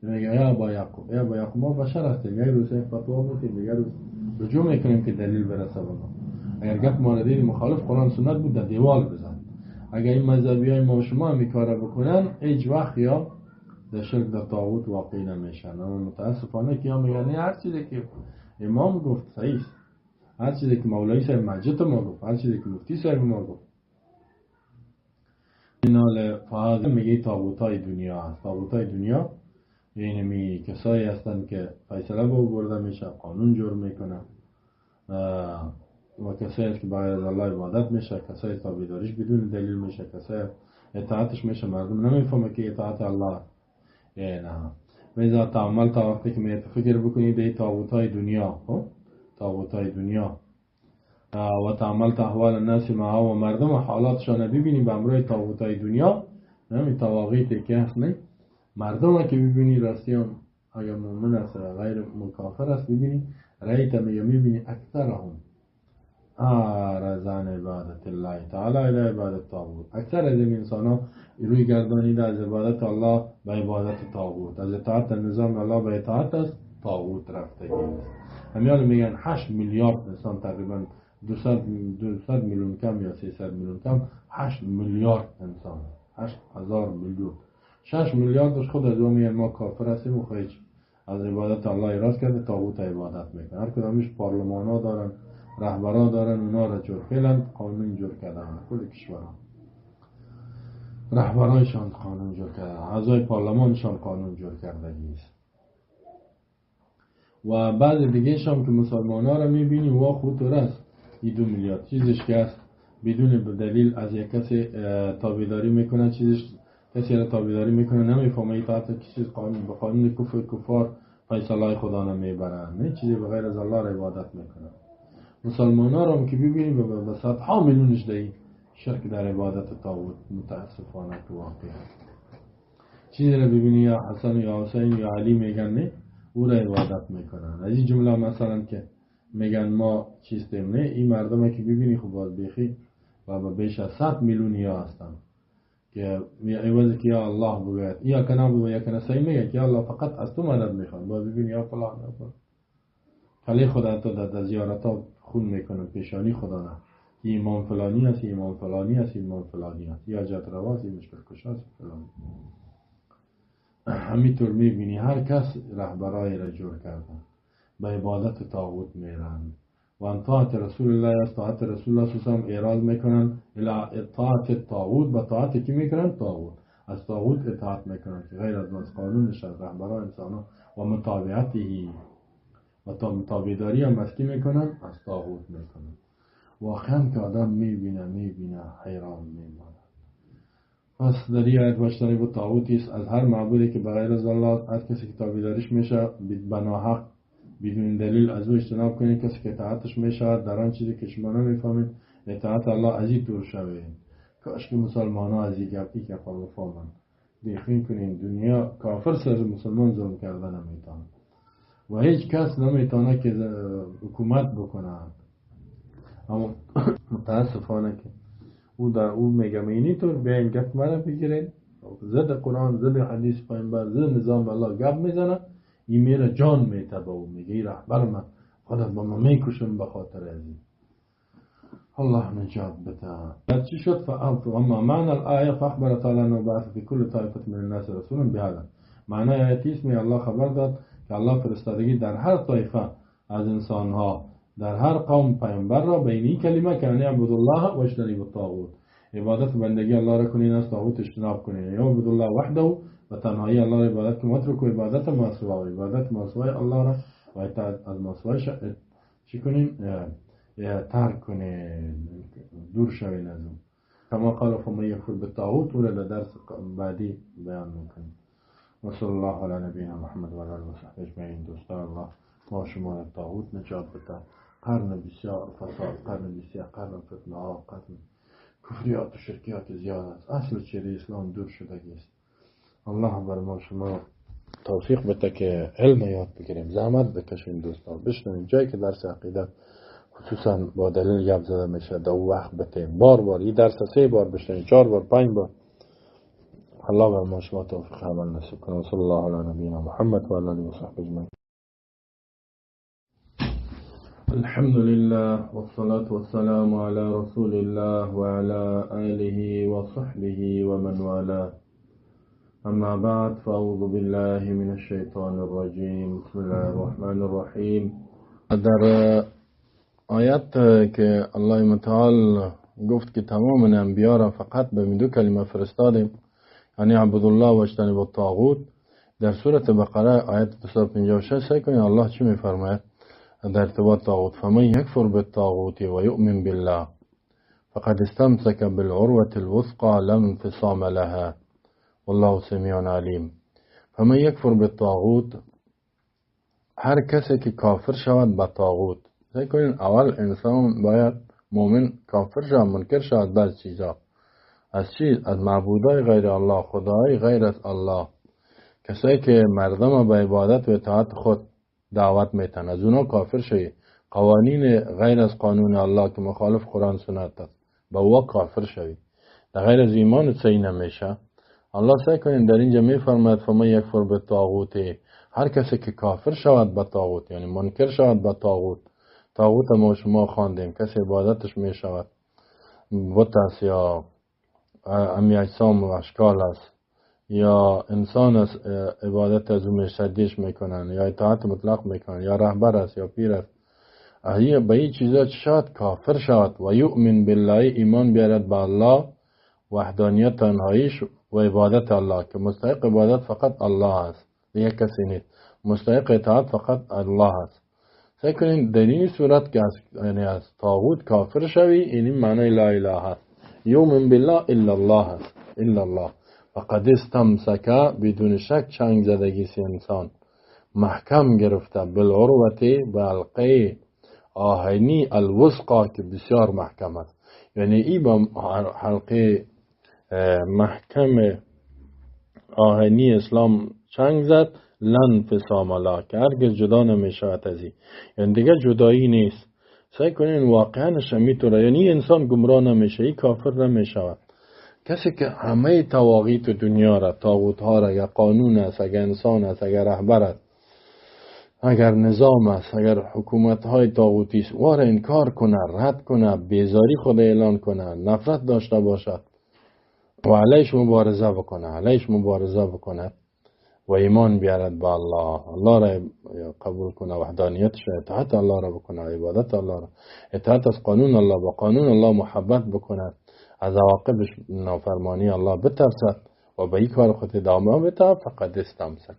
میگه یا ابا یعقوب، یا ابا یعقوب ما بشر هستیم، یک روز فتوا میدیم، دیگر روز رجوع میکنیم که دلیل برسه به ما. اگر گپ ما را دیدی مخالف قرآن سنت بود در دیوال بزن، اگر این مذهبی های ما و شما هم این کار بکنن هیچ وقت یا در شرک در طاغوت واقع نمیشن. اما متاسفانه که یا میگن هر چیزی که امام گفت صحیح است، هر چیزی که مولوی صاحب مسجد ما گفت، هر چیزی که مفتی صاحب ما گفت. اینال فهذا میگه طاغوتای دنیا هست. طاغوتای دنیا یعنی می کسایی هستند که فیصله به او برده میشه، قانون جور میکنه و کسایی هست که بغیر از الله عبادت میشه، کسایی تابعداریش بدون دلیل میشه، کسایی اطاعتش میشه، مردم نمیفهمه که اطاعت الله نه. و اذا تعمل تا وقتی که می فکر بکنید به طاغوتای دنیا، خب طاغوتای دنیا و تعمل احوال الناس معها و مردم و حالاتشان ببینی به امرای طاغوتای دنیا، نه طواغیتی که هست، نه مردم که ببینی راستی هم اگر مؤمن است غیر مکافر است ببینی رأیت میگه میبینی اکثرهم اعرض عن عبادت الله تعالی الی عبادت طاغوت. اکثر از این انسان ها روی گردانیده از عبادت الله به عبادت طاغوت، از اطاعت نظام الله به اطاعت از طاغوت رفتگی است. همیال میگن 8 میلیارد انسان، تقریبا 200 میلیون کم یا 300 میلیون کم، 8 میلیارد انسان، 8000 میلیون، 6 میلیاردش خود از اون میگن ما کافر هستیم و خیلی از عبادت الله اعراض کرده طاغوت عبادت میکنه. هر کدامش پارلمان ها دارن، رهبرا دارن، اونا را جور فعلا قانون جور کردن، کل کشورها رهبرایشان قانون جور کردن، اعضای پارلمانشان قانون جور کردگی است. و بعض دیگه شام که مسلمان ها را میبینی وا خود است این 2 میلیارد چیزش که است بدون دلیل از یک کسی تابعداری میکنه، چیزش کسی را تابعداری میکنه نمیفهمه اطاعت چیز قانون به قانون کفر کفار فیصله خدا نمیبرن، نه چیزی به غیر از الله را عبادت میکنه. مسلمان ها را هم که ببینیم به صدها میلیونش دهی شرک در عبادت طاغوت متاسفانه تو واقع است. چیزی را ببینی یا حسن یا حسین یا علی میگن نه او را عبادت میکنن. از این جمله مثلا که میگن ما چیستیم، نه این مردم که ببینی خب باز بیخی و با بیش از 100 میلیونی ها هستن که عوض که یا الله بگوید یا کنا بگوید یا کنا صحیح میگه که یا الله فقط از تو مدد میخوام، باز ببینی یا فلان یا فلان کلی خدا تو در زیارت ها خون میکنه پیشانی خدا نه امام فلانی هست، امام فلانی هست، امام فلانی هست، یا جات رواست، مشکل کشاست فلانی. همینطور میبینی هر کس رهبرای را جور کردن به عبادت طاغوت میرن و ان طاعت رسول الله از طاعت رسول الله صلی الله علیه و اعراض میکنن الی اطاعت طاغوت، به طاعت کی میکنن؟ طاغوت. از طاغوت اطاعت میکنن که غیر از قانونش از رهبران انسان و متابعته و تا متابعداری هم از کی میکنن؟ از طاغوت میکنن. واقعا که آدم میبینه حیران میماند. پس در این آیت واجتنبوا الطاغوت است، از هر معبودی که بغیر از الله، هر کسی که تابعداریش میشه بناحق بدون دلیل از او اجتناب کنید، کسی که اطاعتش میشه در آن چیزی که شما نمیفهمید اطاعت الله از این دور شوید. کاش که مسلمان ها از این گپ بفهمند. یقین کنین دنیا کافر سر مسلمان ظلم کرده نمیتونه و هیچ کس نمیتونه که حکومت بکنه. اما متاسفانه که او در او میگه اینی طور بیاین گپ مرا بگیرین، ضد قرآن، ضد حدیث پیامبر، ضد نظام الله گپ میزنه، این میره جان میته به او، میگه ای رهبر من خودت با من میکشم به خاطر از این. الله نجات بده. چی شد؟ اما معنى الآية فأخبر تعالى أنه بعث في كل طائفة من الناس رسولا بهذا. معنی آیتی است می الله خبر داد که الله فرستادگی در هر طایفه از انسانها در هر قوم پیامبر را به این کلمه که ان اعبدوا الله واجتنبوا الطاغوت، عبادت بندگی الله را کنین، از طاغوت اجتناب کنین. اعبدوا الله وحده و تنهایی الله را عبادت کنین، واترکوا عبادت ما سواه، عبادت ما سوای الله را و اطاعت از ما سوای چی کنین؟ ترک کنین، دور شوین از اون. کما قال فمن یکفر بالطاغوت، او را در درس بعدی بیان میکنیم. و صلی الله علی نبینا محمد و علی آله و صحبه اجمعین. دوستان الله ما شما را طاغوت نجات بده. قرن بسیار فساد، قرن بسیار، قرن فتنه ها، قرن کفریات و شرکیات زیاد است. اصل چهره اسلام دور شدگی است. الله بر ما شما توفیق بده که علم یاد بگیریم، زحمت بکشیم دوستان، بشنویم. جایی که درس عقیده خصوصا با دلیل گپ زده میشه دو وقت بتیم، بار بار این درس 3 بار بشنویم، 4 بار، 5 بار. الله بر ما شما توفیق عمل نصیب کنه. صلی الله علی نبینا محمد و علی آله و صحبه اجمعین. الحمد لله والصلاة والسلام على رسول الله وعلى آله وصحبه ومن والاه. اما بعد، فاعوذ بالله من الشیطان الرجیم. بسم الله الرحمن الرحیم. در آیت که الله متعال گفت که تمام انبیا را فقط به دو کلمه فرستادیم، یعنی عبد الله و اجتنب الطاغوت، در سورة بقره آیت 256 سعی کنید الله چی میفرماید در ارتباط طاغوت: فمن یکفر بالطاغوت و یؤمن بالله فقد استمسک بالعروة الوثقى لا انفصام لها والله سمیع علیم. فمن یکفر بالطاغوت، هر کسی که کافر شود به طاغوت. سعی کنید اول انسان باید مؤمن کافر شود، منکر شود بعض چیزا، از چیز، از معبودای غیر الله، خدای غیر از الله، کسایی که مردم به عبادت و اطاعت خود دعوت میتن، از اونا کافر شوی. قوانین غیر از قانون الله که مخالف قرآن سنت است، به او کافر شوی. در غیر از ایمان صحیح نمیشه. الله سعی کنید در اینجا میفرماید فمن یکفر بالطاغوت، هر کسی که کافر شود به طاغوت، یعنی منکر شود به طاغوت. طاغوت ما شما خواندیم، کسی عبادتش میشود، بت است یا امی اجسام و اشکال است، یا انسان است عبادت از او میشدیش میکنن، یا اطاعت مطلق میکنن، یا رهبر است یا پیر است. به این چیزا شد کافر شود و یؤمن بالله، ایمان بیارد به الله، وحدانیت تنهاییش و عبادت الله، که مستحق عبادت فقط الله است، دیگه کسی نیست، مستحق اطاعت فقط الله است. سعی کنین در این صورت که یعنی از طاغوت کافر شوی، این معنی لا اله است، یؤمن بالله الا الله است، الا الله. فقد استمسک، بدون شک چنگ زدگی سی انسان، محکم گرفته، بالعروة، به حلقه آهنی الوثقا که بسیار محکم است، یعنی ای با حلقه محکم آهنی اسلام چنگ زد، لن فسام الله، که هرگز جدا نمیشود از این، یعنی دیگه جدایی نیست. سعی کنین واقعا شمیتوره، یعنی انسان گمراه نمیشه، ای کافر نمیشود. کسی که همه طواغیت دنیا را، طاغوت ها را، اگر قانون است، اگر انسان است، اگر رهبر است، اگر نظام است، اگر حکومت های طاغوتی است، واره انکار کنه، رد کنه، بیزاری خود اعلان کنه، نفرت داشته باشد و علیش مبارزه بکنه، علیش مبارزه بکنه و ایمان بیارد به الله، الله را قبول کنه، وحدانیتش را، اطاعت الله را بکنه، عبادت الله را، اطاعت از قانون الله، با قانون الله محبت بکنه، از عواقبش نافرمانی الله بترسد و به این کار خود ادامه بده، فقط استمسک،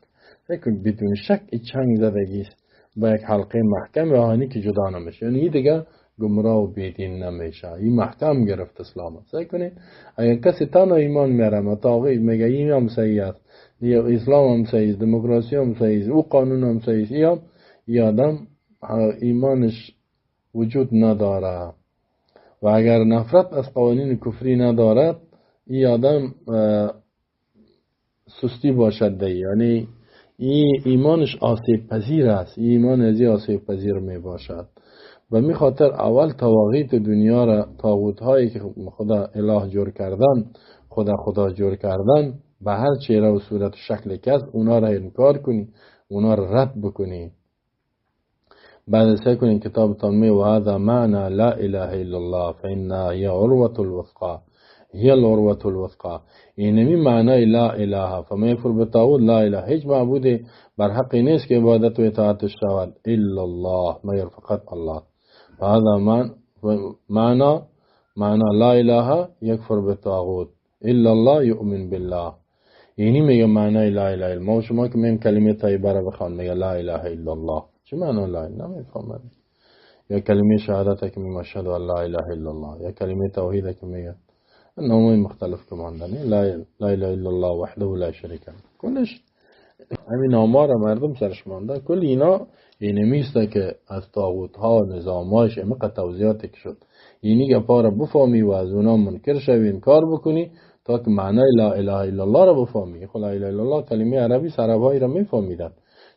بدون شک چنگ زدگی است با یک حلقه محکم آهنی که جدا نمیشه، یعنی دیگه گمراه و بیدین نمیشه، این محکم گرفت اسلام. سعی کنید اگر کسی تنها ایمان میاره، طاغوت میگه این هم صحیح است، اسلام هم صحیح است، دموکراسی هم صحیح است، او قانون هم صحیح است، این آدم ایمانش وجود نداره و اگر نفرت از قوانین کفری ندارد، این آدم سستی باشد دی، یعنی این ایمانش آسیب پذیر است، این ایمان از این آسیب پذیر می باشد. و می خاطر اول طواغیت دنیا را، طاغوت هایی که خدا اله جور کردن، خدا خدا جور کردن، به هر چهره و صورت و شکل کس، اونا را انکار کنی، اونا را رد بکنی. بعد سعی کنین کتاب تنمی و هذا معنی لا اله الا الله فإنها هي عروة الوثقى، هي العروة الوثقى، اینمی معنی لا اله، فمن یکفر بالطاغوت لا اله، هیچ معبود بر حق نیست که عبادت و اطاعتش شود الا الله، مگر فقط الله. فهذا معنی لا اله یکفر بالطاغوت الا الله یؤمن بالله، اینی میگه معنی لا اله الا الله. شما که میم کلمه طیبه را بخوان میگه لا اله الا الله، چه معنی لا اله نمیفهمم، یا کلمه شهادت که میگه اشهد ان لا اله الا الله، یا کلمه توحید که میگه نامهای مختلف که ماندن، لا اله الا الله وحده لا شریک له، کلش همین نام‌ها را مردم سرش مانده. کل اینا اینمیست که از طاغوت ها و نظامهاش امقه توضیحاتی که شد، اینی گپا را بفهمی و از اونا منکر شوی، انکار بکنی تا که معنای لا اله الا الله را بفهمی. خب لا اله الا الله کلمه عربی عربهایی را میفهمیدن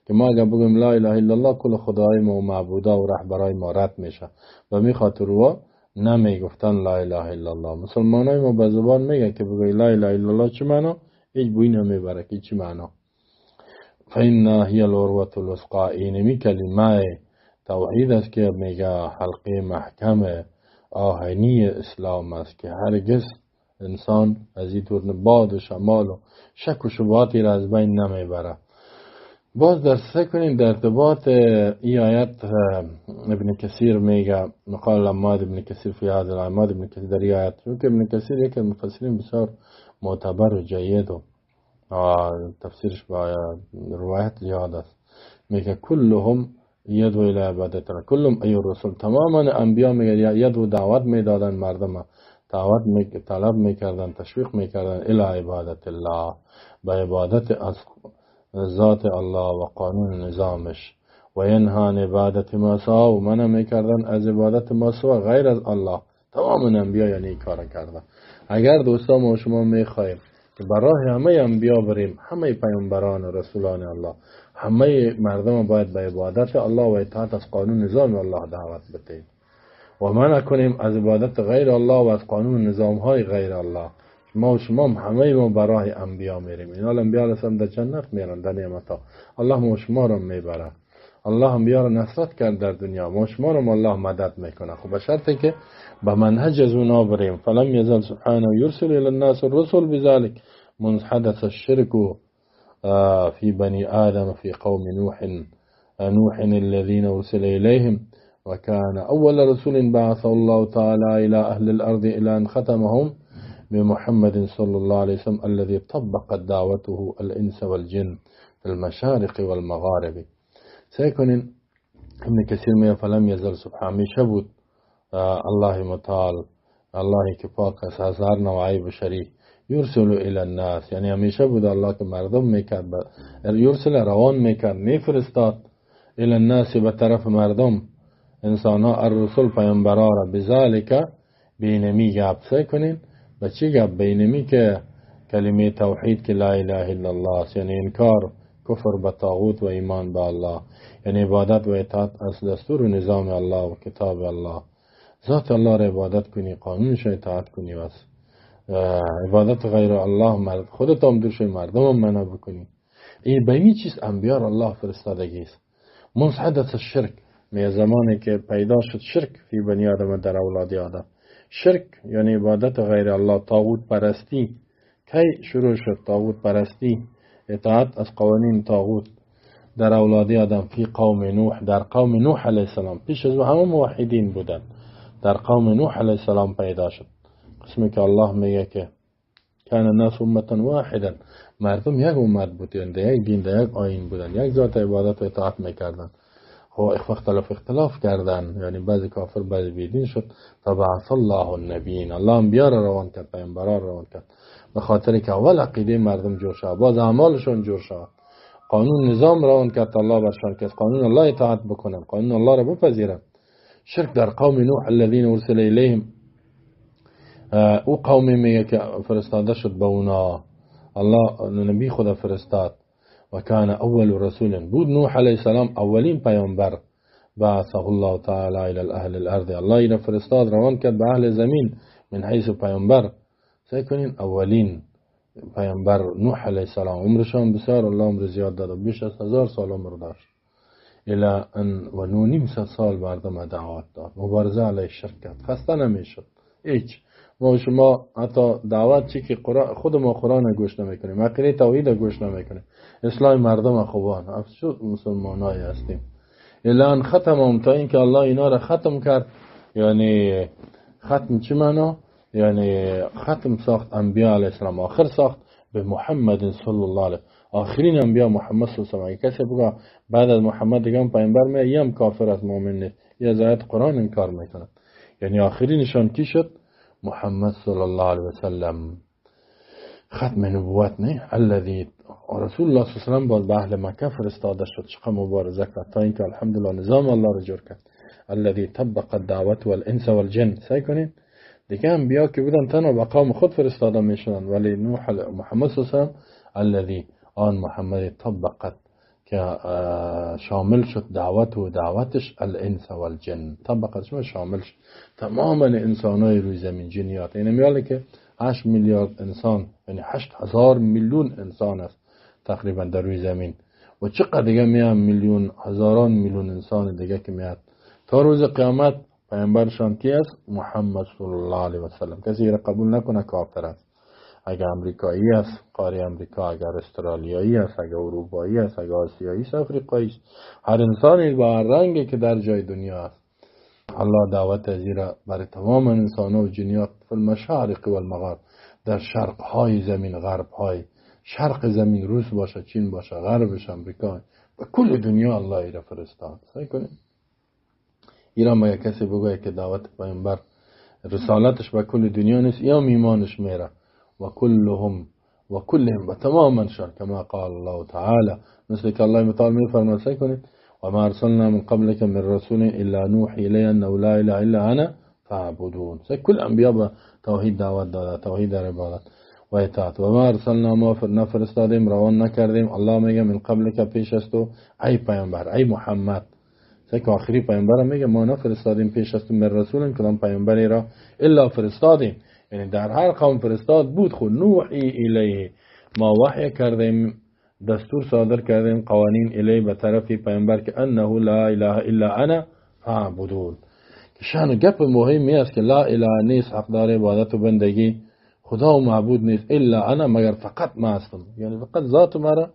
که ما اگر بگیم لا اله الا الله کل خدای ما و معبودا و رهبرای ما رد میشه و می خاطر وا نمیگفتن لا اله الا الله. مسلمانای ما به زبان میگه که بگی لا اله الا الله چه معنا، هیچ بوی نمیبره که چی معنا. فإنها هي العروة الوثقى، اینمی کلمه توحید است که میگه حلقه محکم آهنی اسلام است که هرگز انسان از این طور باد و شمال و شک و شبهاتی را از بین نمیبره. باز در سه کنیم در ارتباط ای آیت ابن کثیر میگه، مقال عماد ابن کثیر فی هذا العماد ابن کثیر در ای آیت، چون که ابن کثیر یکی از مفسرین بسیار معتبر و جید و تفسیرش با روایت زیاد است، میگه کلهم یدعو الی عبادت الله، کلهم ای الرسل، تماما انبیا میگه یدعو دعوت میدادن مردم، دعوت طلب میکردن، تشویق میکردن الی عبادت الله، به عبادت از ذات الله و قانون نظامش، و ینها عن عبادت ما سوا، و منع میکردن از عبادت ما سوا غیر از الله. تمام انبیا یعنی این کار کردن. اگر دوستان ما شما میخواهیم که برای همه انبیا بریم، همه پیامبران و رسولان الله، همه مردم باید به عبادت الله و اطاعت از قانون نظام الله دعوت بدهیم و منع کنیم از عبادت غیر الله و از قانون نظام های غیر الله. ما و شما همه ما برای انبیا میریم، اینا انبیا علیه السلام در جنت میرن در نعمت ها، الله ما و شما رو میبره، الله انبیا رو نصرت کرد در دنیا، ما و شما رو الله مدد میکنه، خب به شرطی که به منهج از اونا بریم. فلم یزل سبحانه یرسل الی الناس الرسل بذلك منذ حدث الشرك في بني آدم في قوم نوح الذين أرسل إليهم، وكان أول رسول بعثه الله تعالى إلى أهل الأرض إلى أن ختمهم بمحمد صلى الله عليه وسلم الذي طبقت دعوته الإنس والجن في المشارق والمغارب. سيكون ابن كثير من فلم يزل سبحانه شبود الله متعال، الله که پاک است از هر نوعی بشری، یرسل الی الناس، یعنی همیشه بود الله که مردم میکرد، یرسل روان میکرد، میفرستاد الی الناس به طرف مردم انسان ها، الرسول پیامبرا را، بذالک بینمی گپ سعی کنین به چی گپ؟ بینمی که کلمه توحید که لا اله الا الله است، یعنی انکار کفر به طاغوت و ایمان به الله، یعنی عبادت و اطاعت از دستور و نظام الله و کتاب الله، ذات الله را عبادت کنی، قانونش را اطاعت کنی، بس عبادت غیر الله مرد خودت هم دور شوی، مردم هم منع بکنی. این به این چیز انبیاء را الله فرستادگی است. منذ حدث الشرک، می زمانی که پیدا شد شرک فی بنی آدم، در اولاد آدم، شرک یعنی عبادت غیر الله، طاغوت پرستی کی شروع شد؟ طاغوت پرستی، اطاعت از قوانین طاغوت در اولاد آدم، فی قوم نوح، در قوم نوح علیه السلام، پیش از همه موحدین بودن، در قوم نوح علیه السلام پیدا شد. قسمی که الله میگه که کان الناس امتا واحدا، مردم یک امت بودن، در یک دین، در یک آیین بودن، یک ذات عبادت و اطاعت میکردن. خب اختلاف کردن، یعنی بعضی کافر بعضی بیدین شد. فبعث الله النبیین، الله انبیا را روان کرد، پیامبران را روان کرد، به خاطر که اول عقیده مردم جور شد، باز اعمالشون جور شد، قانون نظام روان کرد الله برشان که قانون الله اطاعت بکنن، قانون الله را بپذیرن. شرک در قوم نوح الذین ارسل الیهم، او قومی میگه که فرستاده شد به اونا، الله نبی خدا فرستاد. و کان اول رسول، بود نوح علیه السلام اولین پیامبر، بعثه الله تعالی الی اهل الارض، الله اینا فرستاد روان کرد به اهل زمین من حیث پیامبر. سعی کنین اولین پیامبر نوح علیه السلام، عمرشان بسیار الله عمر زیاد داد، بیش از 1000 سال عمر داشت، الی ان و 950 سال مردم دعوت داد، مبارزه علیه شرک کرد، خسته نمیشد هیچ. ما شما حتی دعوت چی که خود ما قرآن گوش نمیکنیم، عقیده توحید گوش نمیکنیم، اصلاح مردم خوبان افسوس مسلمانای هستیم. الان ختم تا اینکه الله اینا را ختم کرد. یعنی ختم چی معنا؟ یعنی ختم ساخت انبیاء علیه السلام، آخر ساخت به محمد صلی الله علیه، آخرین انبیاء محمد صلی الله علیه. کسی بگه بعد از محمد دیگه هم پیامبر میاد، یم کافر از مؤمن نیست، یا از آیات قرآن انکار میکنه. یعنی آخرینشان کی شد؟ محمد صلی الله علیه و سلم. ختم نبوت نه، الذي رسول الله صلی الله علیه و سلم باز به اهل مکه فرستاده شد، چقدر مبارزه کرد تا اینکه الحمدلله نظام الله رو جور کرد. الذي طبق الدعوت والانس والجن. سعی کنین دیگه انبیا که بودن تنها به قوم خود فرستاده میشدن، ولی نوح محمد صلی الله علیه و سلم الذي آن محمد طبقت که شامل شد دعوت و دعوتش الانس والجن، طبقت شما شامل شد تماما انسانای روی زمین، جنیات. یعنی میاله که 8 میلیارد انسان، یعنی 8000 میلیون انسان است تقریبا در روی زمین، و چقدر دیگه میان، میلیون، هزاران میلیون انسان دیگه که میاد تا روز قیامت. پیامبرشان کی است؟ محمد صلی الله علیه و سلم. کسی را قبول نکنه کافر است. اگر امریکایی است، قاره امریکا، اگر استرالیایی است، اگر اروپایی است، اگر آسیایی است، افریقایی است، هر انسانی با هر رنگی که در جای دنیا است، الله دعوت از را برای تمام انسان و جنیات فی المشارق والمغارب، در شرق های زمین، غرب های شرق زمین، روس باشه، چین باشه، غربش امریکا، به کل دنیا الله ای را فرستاد. سعی کنیم ایران با کسی بگوید که دعوت پیامبر رسالتش به کل دنیا نیست، یا میمانش میره و کلهم و کلهم و تماما شان، کما قال الله تعالی، مثل که الله متعال میفرماید. سعی کنید و ما ارسلنا من قبلك من رسول الا نوحی الیه انه لا اله الا انا فاعبدون. سعی کل انبیا به توحید دعوت داده، توحید در عبادت و اطاعت. و ما ارسلنا، ما نفرستادیم، روان نکردیم، الله میگه من قبلك پیش از تو ای پیامبر، ای محمد. سعی که آخری پیامبر میگه ما نفرستادیم پیش از تو من رسول، کدام پیامبری را الا فرستادیم، یعنی در هر قوم فرستاد بود. خود نوحی الیه، ما وحی کردیم، دستور صادر کردیم، قوانین الیه به طرف پیامبر که انه لا اله الا انا فاعبدون. که شان گپ مهمی است که لا اله نیست حقدار عبادت و بندگی، خدا و معبود نیست، الا انا، مگر فقط ما هستم، یعنی فقط ذات مرا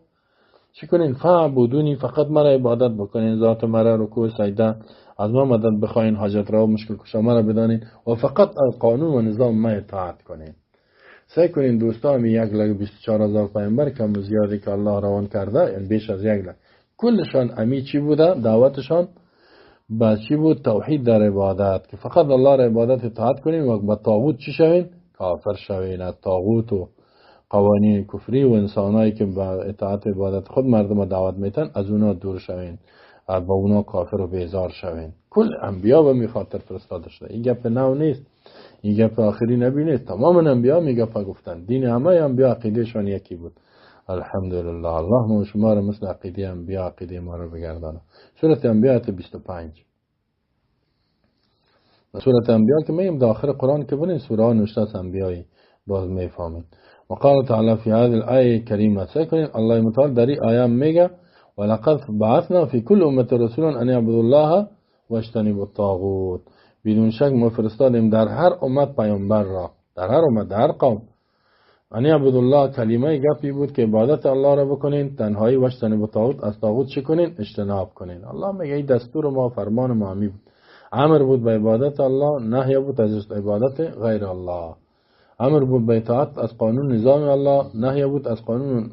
چی کنین، فاعبدونی، فقط مرا عبادت بکنین، ذات مرا رکوع سجده، از ما مدد بخواین، حاجت را و مشکل کشا مرا بدانین و فقط از قانون و نظام ما اطاعت کنین. سعی کنین دوستان، 1,24,000 پیامبر کم و زیادی که الله روان کرده، یعنی بیش از 1 لک، کلشان امی چی بوده؟ دعوتشان با چی بود؟ توحید در عبادت، که فقط الله را عبادت اطاعت کنین و با طاغوت چی شوین؟ کافر شوین. از طاغوت و قوانین کفری و انسانایی که با اطاعت عبادت خود مردم دعوت میتن، از اونا دور شوین، با اونا کافر و بیزار شوین. کل انبیا به می خاطر فرستاده شده. این گپ نو نیست، این گپ آخری نبی نیست، تمام انبیا می گپ گفتن. دین همه انبیا عقیدهشان یکی بود. الحمدلله. الله ما شما را مثل عقیده انبیا عقیده ما را بگردانه. سورة انبیا آیت 25. سورة انبیا که میگیم داخل قرآن که برین سوره ها نوشته است انبیایی، باز میفهمید. وقال تعالی فی هذه الآیه الکریمه، سعی کنین الله متعال در این آیه میگه ولقد بعثنا فی کل امة رسولا ان یعبدوا الله واجتنبوا الطاغوت. بدون شک ما فرستادیم در هر امت پیامبر را، در هر امت، در هر قوم، ان یعبدوا الله، کلمه گپی بود که عبادت الله را بکنین تنهایی، واجتنبوا الطاغوت، از طاغوت چه کنین؟ اجتناب کنین. الله میگه این دستور ما، فرمان ما همی بود، امر بود به عبادت الله، نهی بود از عبادت غیر الله، امر بود به اطاعت از قانون نظام الله، نهی بود از قانون،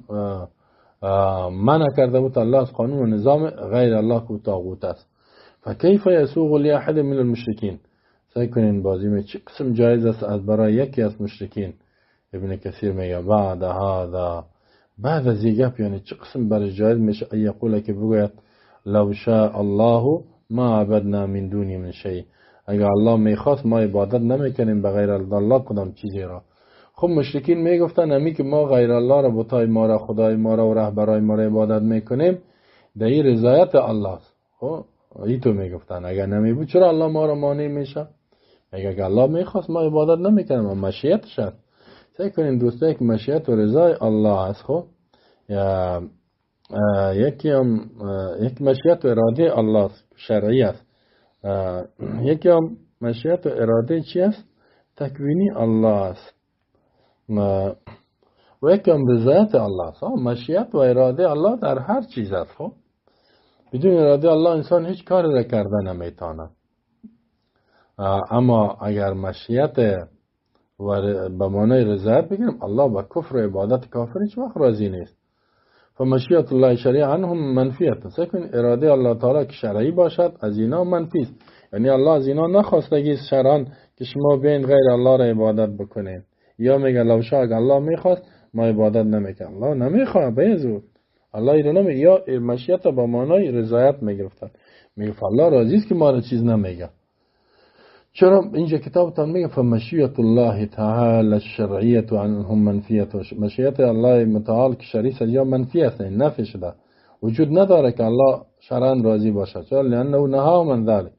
منع کرده بود الله از قانون و نظام غیر الله که طاغوت است. فکیف یسوغ لاحد من المشرکین. سعی کنین بازی می چه قسم جایز است از برای یکی از مشرکین. ابن کثیر میگه بعد هذا، بعد از این گپ، یعنی چه قسم برای جایز میشه ای یقول که بگوید لو شاء الله ما عبدنا من دونی من شیء، اگر الله میخواست ما عبادت نمیکنیم به غیر الله کدام چیزی را. خب مشرکین میگفتن همی که ما غیر الله را، بتای ما را، خدای ما را و رهبرای ما را عبادت میکنیم، در این رضایت الله است. خب ای تو میگفتن اگر نمی بود چرا الله ما را مانع میشه؟ اگر الله میخواست ما عبادت نمیکنیم، اما مشیتش است. سعی کنیم دوستایی که مشیت و رضای الله است، خب یکی هم یک مشیت و اراده الله است، شرعی است، یکی هم مشیت و اراده چی است؟ تکوینی الله است، و یکی هم رضایت الله است. مشیت و اراده الله در هر چیز است. خب بدون اراده الله انسان هیچ کاری را کرده نمیتواند، اما اگر مشیت و به معنای رضایت بگیریم، الله به کفر و عبادت کافر هیچ وقت راضی نیست. فمشیت الله شرعی عنهم منفیه. سعی کن اراده الله تعالی که شرعی باشد از اینا منفی است، یعنی الله از اینا نخواستگی است شرعاً که شما بین غیر الله را عبادت بکنین. یا میگه لو شاء، اگر الله میخواست ما عبادت نمیکرد. الله نمیخواد به زور، الله اینو نمی، یا مشیت با معنای رضایت میگرفتن، میگه الله راضی است که ما را چیز نمیگه. چرا اینجا کتابتان میگه فمشیت الله تعالی الشرعیه عنهم منفیه. مشیت الله متعال که شرعی است یا منفی است، نفی شده، وجود نداره که الله شرعا راضی باشد. چرا؟ لانه نهى من ذلك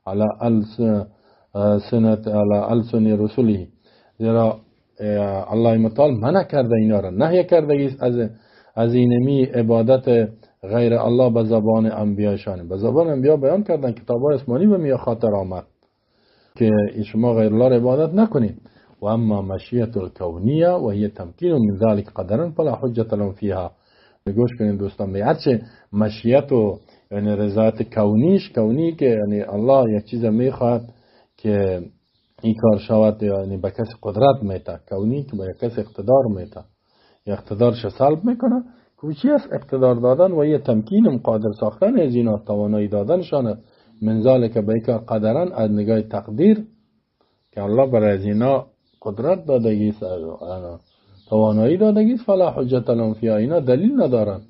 على السنه على السن رسله. زیرا الله متعال منع کرده اینا را، نهی کرده از اینمی عبادت غیر الله به زبان انبیایشان، به زبان انبیا بیان کردن، کتاب های آسمانی به می خاطر آمد که شما غیر الله را عبادت نکنید. و اما مشیت الکونیه و هي تمکین من ذلك قدرا فلا حجة لهم فيها. گوش کنید دوستان، به هرچه مشیت و یعنی رضایت کونیش، کونی که یعنی الله یک چیز میخواد که این کار شود، یعنی به کسی قدرت میته، کونی که به کسی اقتدار میته، اقتدارش سلب میکنه. چی است اقتدار دادن؟ و یه تمکین قادر ساختن از اینا، توانایی دادنشان من ذلک به این کار قدرا، از نگاه تقدیر که الله برای از اینا قدرت دادگی، توانایی دادگی، فلا حجت لهم فیها، اینا دلیل ندارن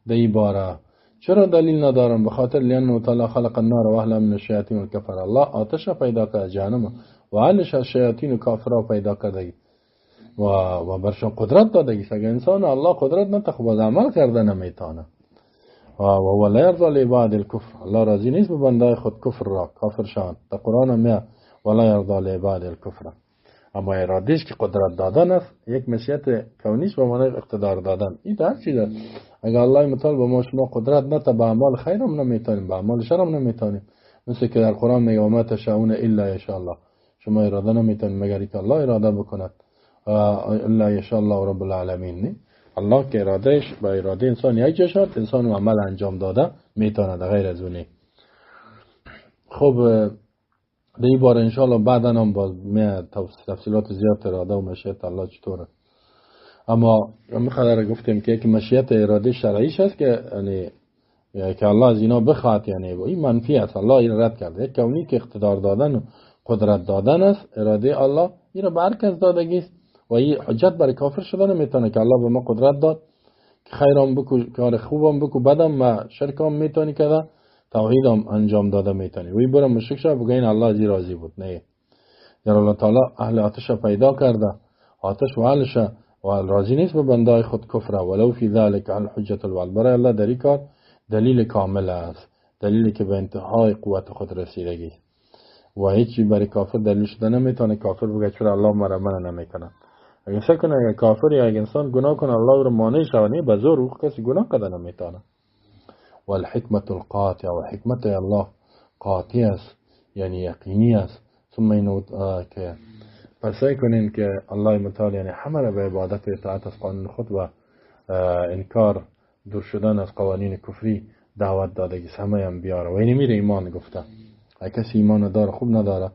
در این باره. چرا دلیل ندارن؟ به خاطر لانه تعالی خلق النار و اهلها من الشیاطین والکفر، الله آتش پیدا کرد جهنم و اهلش از شیاطین و کافرها پیدا کرده و برشان قدرت دادگی. اگر انسان الله قدرت نده خب از عمل کرده نمیتونه. و هو لا یرضی لعباد الکفر، الله راضی نیست به بنده خود کفر را، کافر شان. در قرآن میاد ولا یرضی لعباد الکفر. اما ارادهش که قدرت دادن است، یک مشیت کونیش به معنی اقتدار دادن. این در چیز است. اگر الله متعال به ما شما قدرت نده، به اعمال خیر هم نمیتونیم، به اعمال شر هم نمیتونیم. مثل که در قرآن میگه ما تشاؤون الا یشاء الله، شما اراده نمیتونید مگر اینکه الله اراده بکند. الا یشاء الله رب العالمین. الله که ارادهش با اراده انسان یک جا شد، انسان عمل انجام داده میتونه، غیر از اونه. خب در این بار انشاءالله بعدا هم باز تفصیلات زیاد اراده و مشیت الله چطوره. اما میخواد گفتیم که یک مشیت اراده شرعیش هست که یعنی که الله از اینا بخواد، یعنی این منفی است، الله این رد کرده. یک کونی که اقتدار دادن و قدرت دادن است، اراده الله این رو به هر کس دادگی است و این حجت برای کافر شدن میتونه که الله به ما قدرت داد که خیرم بکو، کار خوبم بکو، بدم و شرکم میتونی کرده، توحیدم انجام داده میتونی. و این برم مشرک شد بگه این الله از راضی بود. نه، در الله تعالی اهل آتش پیدا کرده، آتش و اهلش و راضی نیست به بندای خود کفره. ولو فی ذلک الحجة الوالد، برای الله در این کار دلیل کامل است، دلیلی که به انتهای قوت خود رسیدگی و هیچی برای کافر دلیل شده نمیتونه. کافر بگه چرا الله مرا منع نمیکنه. اگه فکر کنه اگه کافر یا اگه انسان گناه کنه الله رو مانع شود، نه، به زور او کسی گناه کرده نمیتونه. والحکمة القاطعة، و حکمت الله قاطع است، یعنی یقینی است. ثم اینو که پس سعی کنین که الله متعال یعنی همه را به عبادت و اطاعت از قانون خود و انکار دور شدن از قوانین کفری دعوت دادگی همه هم بیاره و اینی میره ایمان گفته. اگه کسی ایمان داره خوب نداره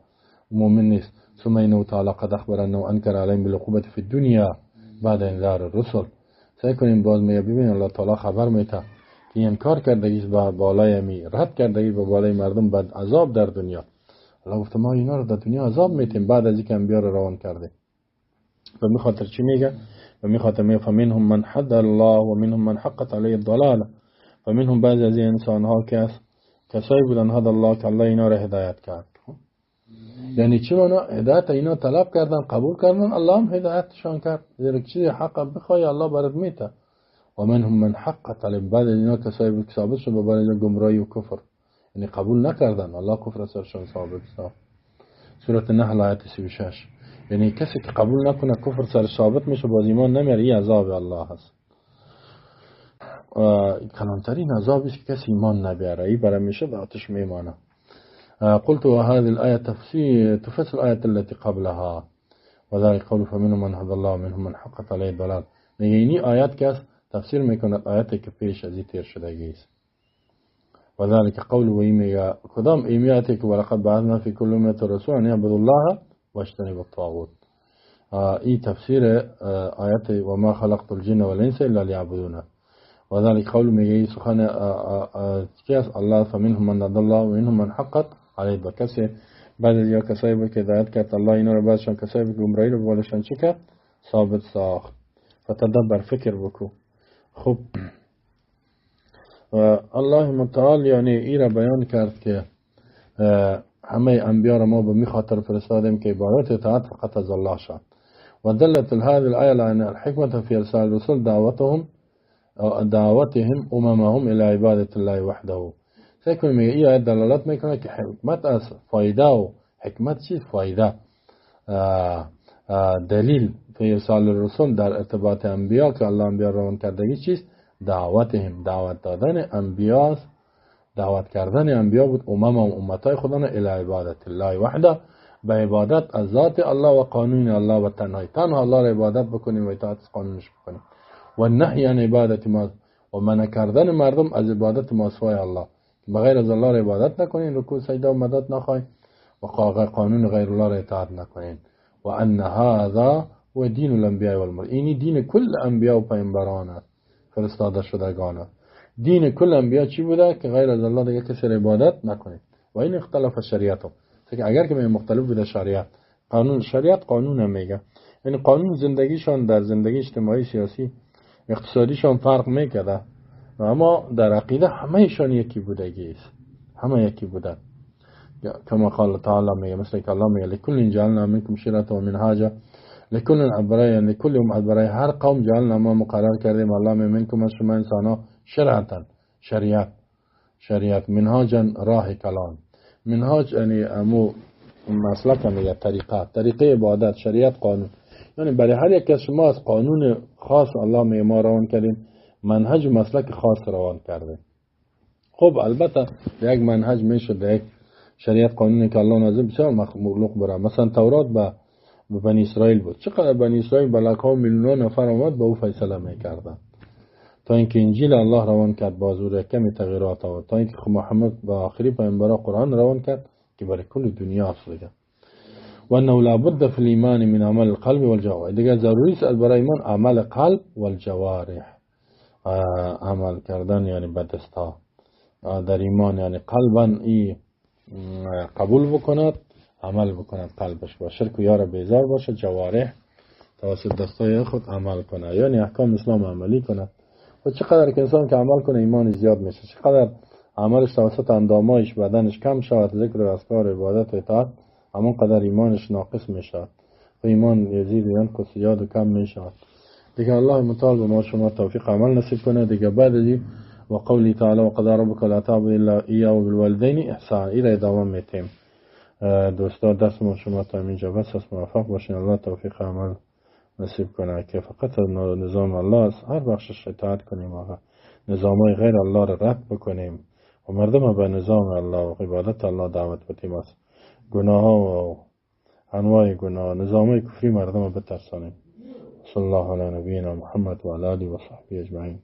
مؤمن نیست. ثم اینه تعالی قد اخبر انه انکر علیهم بالعقوبة فی الدنیا بعد انذار الرسل. سعی کنیم باز میگه ببین الله تعالی خبر میده که انکار کردگی به بالای می رد کردگی به بالای مردم بعد عذاب در دنیا. الله گفته ما اینا رو در دنیا عذاب میتیم بعد از اینکه انبیا رو روان کرده. به می خاطر چی میگه؟ به می خاطر میگه فمنهم من حد الله و منهم من حقت علیه الضلاله. فمنهم بعضی از این انسان ها که کسایی بودن هد الله که الله اینا رو هدایت کرد. یعنی چی معنا؟ هدایت اینا طلب کردن قبول کردن، الله هم هدایتشان کرد. زیرا چیزی حق بخوای الله برات میده. و منهم من حقت علیه، بعد اینا کسایی بود که ثابت شد به بالای گمراهی و کفر، یعنی قبول نکردن، الله کفر سرشان ثابت ساخت. سورة النحل آیت 36. یعنی کسی که قبول نکنه کفر سر ثابت میشه، باز ایمان نمیاره، این عذاب الله هست. کلانترین عذابی است که کسی ایمان نبیاره، این برای میشه به آتش میمانه. قلت وهذه الآية تفسر الآية التي قبلها وذلك قول فمنهم من هدى الله ومنهم من حقت عليه الضلال. میگه اینی آیات که است تفسیر میکند آیاتی که پیش از این تیر شدگی است. وذلك قول و میگه کدام ایمیاتی که ولقد بعثنا في كل أمة رسولا أن يعبدوا الله واجتنبوا الطاغوت. این تفسیر آیات و ما خلقت الجن والانس الا ليعبدون. وذلك قول میگه سخن چی است؟ الله فمنهم من هدى الله ومنهم من حقت علیه. کسی بعد از یا کسایی بود که هدایت کرد الله اینا رو، بعدشان کسایی بود که گمراهی رو بالشان چی کرد؟ ثابت ساخت. فتدبر، فکر بکو. خب الله متعال یعنی ای را بیان کرد که همه انبیا را ما به می خاطر فرستادیم که عبادت اطاعت فقط از الله شد. و دلت هذه الآية على أن الحكمة في إرسال الرسل دعوتهم أممهم إلى عبادة الله وحده. سعی کنیم میگه این آیت دلالت میکنه که حکمت از فایده و حکمت چیز فایده دلیل فی ارسال الرسل در ارتباط انبیا که الله انبیا روان کردگی چیست؟ دعوتهم، دعوت دادن انبیا، دعوت کردن انبیا بود امم و امتای خدا الی عبادت الله وحده، به عبادت از ذات الله و قانون الله و تنهایی، تنها الله را عبادت بکنیم و اطاعت قانونش بکنیم. و نهی عن عبادت ما، و منع کردن مردم از عبادت ما سوای الله، بغیر از الله را عبادت نکنین، رکوع سجده و مدد نخواین و قانون غیر الله را اطاعت نکنین. و ان هذا و دین الانبیاء والمرسلین، اینی دین کل انبیا و پیامبران است، فرستاده شدگان است. دین کل انبیا چی بوده؟ که غیر از الله دیگه کسی را عبادت نکنید. و این اختلاف شریعت، اگر که مختلف بوده شریعت، قانون شریعت قانون هم میگه، یعنی قانون زندگیشان در زندگی اجتماعی، سیاسی، اقتصادیشان فرق میکرده، اما در عقیده همهشان یکی بودگی است، همه یکی بودن. کما قال تعالی میگه، مثل که الله میگه لکل جعلنا منکم شرعة و منهاجا، لکل برای، یعنی کل امت برای هر قوم جعلنا، ما مقرر کردیم الله منکم از شما انسان ها شرعتا، شریعت، شریعت، منهاجا راه کلام، منهاج یعنی امو مسلک میگه، طریقه، طریقه عبادت، شریعت، قانون، یعنی برای هر یک از شما از قانون خاص الله می ما روان کردیم، منهج و مسلک خاص روان کردیم. خب البته یک منهج میشد، یک شریعت قانونی که الله نازل بسیار مخلوق برای، مثلا تورات به بنی اسرائیل بود، چقدر بنی اسرائیل بلکه میلیون نفر آمد به او فیصله میکردن، تا اینکه انجیل الله روان کرد با زور کمی تغییرات آورد، تا اینکه محمد به آخری پیامبر قرآن روان کرد که برای کل دنیا است دیگه. و انه لابد فی الایمان من عمل القلب والجوارح، دیگه ضروری است برای ایمان عمل قلب والجوارح، عمل کردن یعنی به دستها در ایمان، یعنی قلبا ای قبول بکند، عمل بکند قلبش، با شرک و یار بیزار باشه، جوارح توسط دستای خود عمل کنه، یعنی احکام اسلام عملی کنه. و چقدر که انسان که عمل کنه ایمان زیاد میشه، چقدر عملش توسط اندامایش بدنش کم شود، ذکر و اذکار و عبادت و اطاعت، همون قدر ایمانش ناقص میشه و ایمان یزید و ینقص، زیاد و کم میشه دیگه. الله متعال به ما شما توفیق عمل نصیب کنه دیگه. بعد از و قولی تعالی و قضا ربک لا تعبد الا ایاه و بالوالدین احسان، ایره ادامه میتیم. دوستا درس ما شما تا اینجا بس است، موفق باشین، الله توفیق عمل نصیب کنه که فقط نظام الله است، هر بخشش اطاعت کنیم و نظام های غیر الله را رد بکنیم و مردم به نظام الله و عبادت الله دعوت بدیم، از گناه ها و انواع گناه، نظام های کفری مردم بترسانیم. صلی الله علی نبینا محمد و علی آله و صحبه اجمعین.